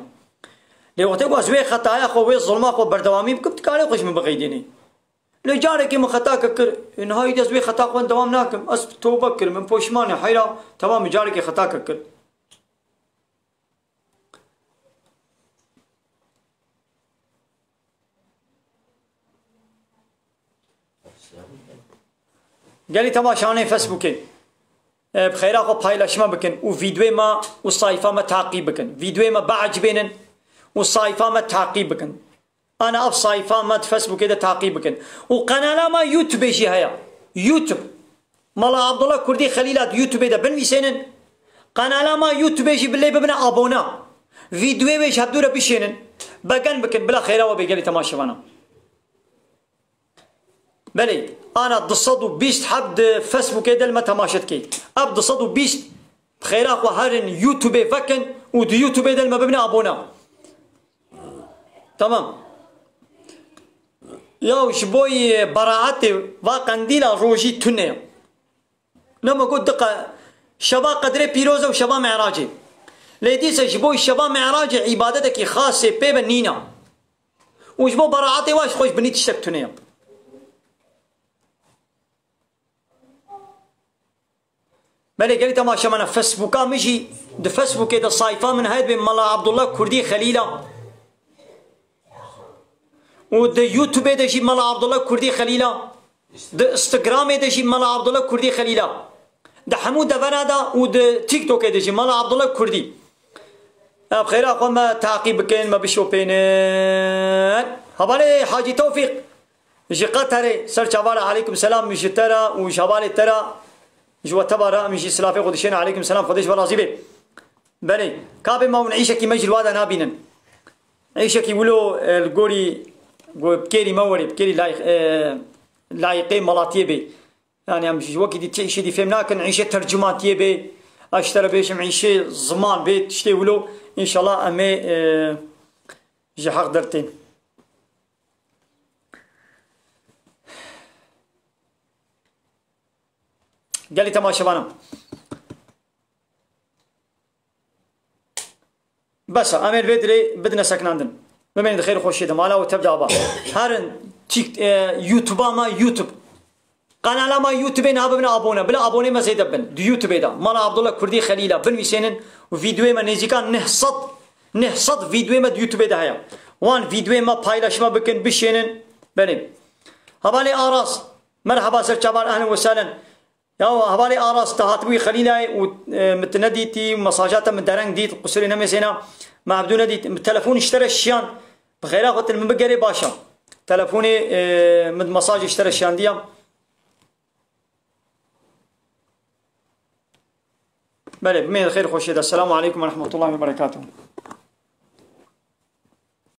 Lê wextê ku ez wê xetaya xwe, wê zulma xwe berdewamî bikim, tu karê xwe ji min bixeydînî. Lê carekê min xetakek kir, ê niha îdî ez wê xeta xwe dewam nakim. Ez tobe kirim, min poşman e, heyra, temam, carekê xetakek kir. Gelî temaşanê Facebookê, e, bi xeyra xwe paylaşma bikin û vîdyoyê me û sayfa me taqîb bikin. Vîdyoyê me biecibênin û sayfa me taqîb bikin. Ana ev sayfa me di Facebookê de taqîb bikin. Û qenala me YouTubeê jî heye. YouTube. Mala Abdullah Kurdî Xelîla di YouTubeê de binivîsênin. Qenala me YouTubeê jî bi lê bibine abone. Vîdyoyê wê ji hevdû re bişênin. Begen bikin, bila xêra we bê gelî temaşevana. Belê, ana du sed û bîst heb di Facebookê de li me temaşe dikê. Ev du sed û bîst bi xêra xwe herin YouTubeê vekin û di YouTubeê de li me bibine abone. Tamam. Ya ji bo yê beraetê va qendîla rojî tune ye. Ne me got diqe şeva qedrê pîroz e û şeva Mi'racê. Lê dîse ji bo şeva Mi'racê îbadetekî xasê pê ve nîne. Û ji bo beraetê wa ji xwe ji binî tiştek tune ye. Belê gelî temaşevana Facebooka min jî, di Facebookê de sayfa min heye dibê Mela Abdullah Kurdî Xelîla. Û di YouTubeê de jî Mela Abdullah Kurdî Xelîla. Di Instagramê de jî Mela Abdullah Kurdî Xelîla. Di hemû devera de û di TikTokê de jî Mela Abdullah Kurdî. Ev xêra xwe me taqîb bikin, me bişopênin. Hevalê Hacî Tewfîq ji Qeterê ser çavara aleykum selam ji te re û ji hevalê te re. Ji we teba re min jî silafê xwe dişêne aleykum selam, Xwedê ji we razî be. Belê, kabê me hûn îşekî me jî li wa de nabînin. Îşekî wilo, e, li gorî, go-, bi kêrî me werê, bi kêrî layîq-, e, layîqê melatiyê bê. Yani em ji wekî dî ti îşê dî fêm nakin, îşê tercumantiyê bê. Ez ji te re bêjim îşê ziman bê, tiştê wilo. Înşallah em ê, e, ji heq dertên. Gelî temaşevanan. Bes e, em ê li vê dirê bidine sekinandin. Bimênin di xêr û xweşiyê de. Mala we tev de aba. Herin tik-, e, YouTube-a me YouTube. Kanala me YouTubeê niha bibine abone. Bila abonê me zêde bin. Di YouTubeê de. Mala Abdullah Kurdî Xelîla. Binivîsênin û vîdeoyê me nêzîka neh sed, neh sed vîdeoyê me di YouTubeê de heye. Wan vîdeoyê me paylaşma bikin, bişênin. Belê. Hevalê Aras. Merhaba ser çavan, ehlen we sehlen. Ya hevalê Aras, te hatibûyî Xelîlayê û, e, min tu nedîtî û mesaja te min dereng dît, qusurê nemêsêna, me hevdû nedît. Min telefonî ji te re şiyan, bi xêra xwe tu li min bigerê baş e. Telefonê, e, min mesajê ji te re şiyandiya. Belê, bimê xêr xweşê de. Selamu aleykum ve rahmetullahi ve berekatuhu.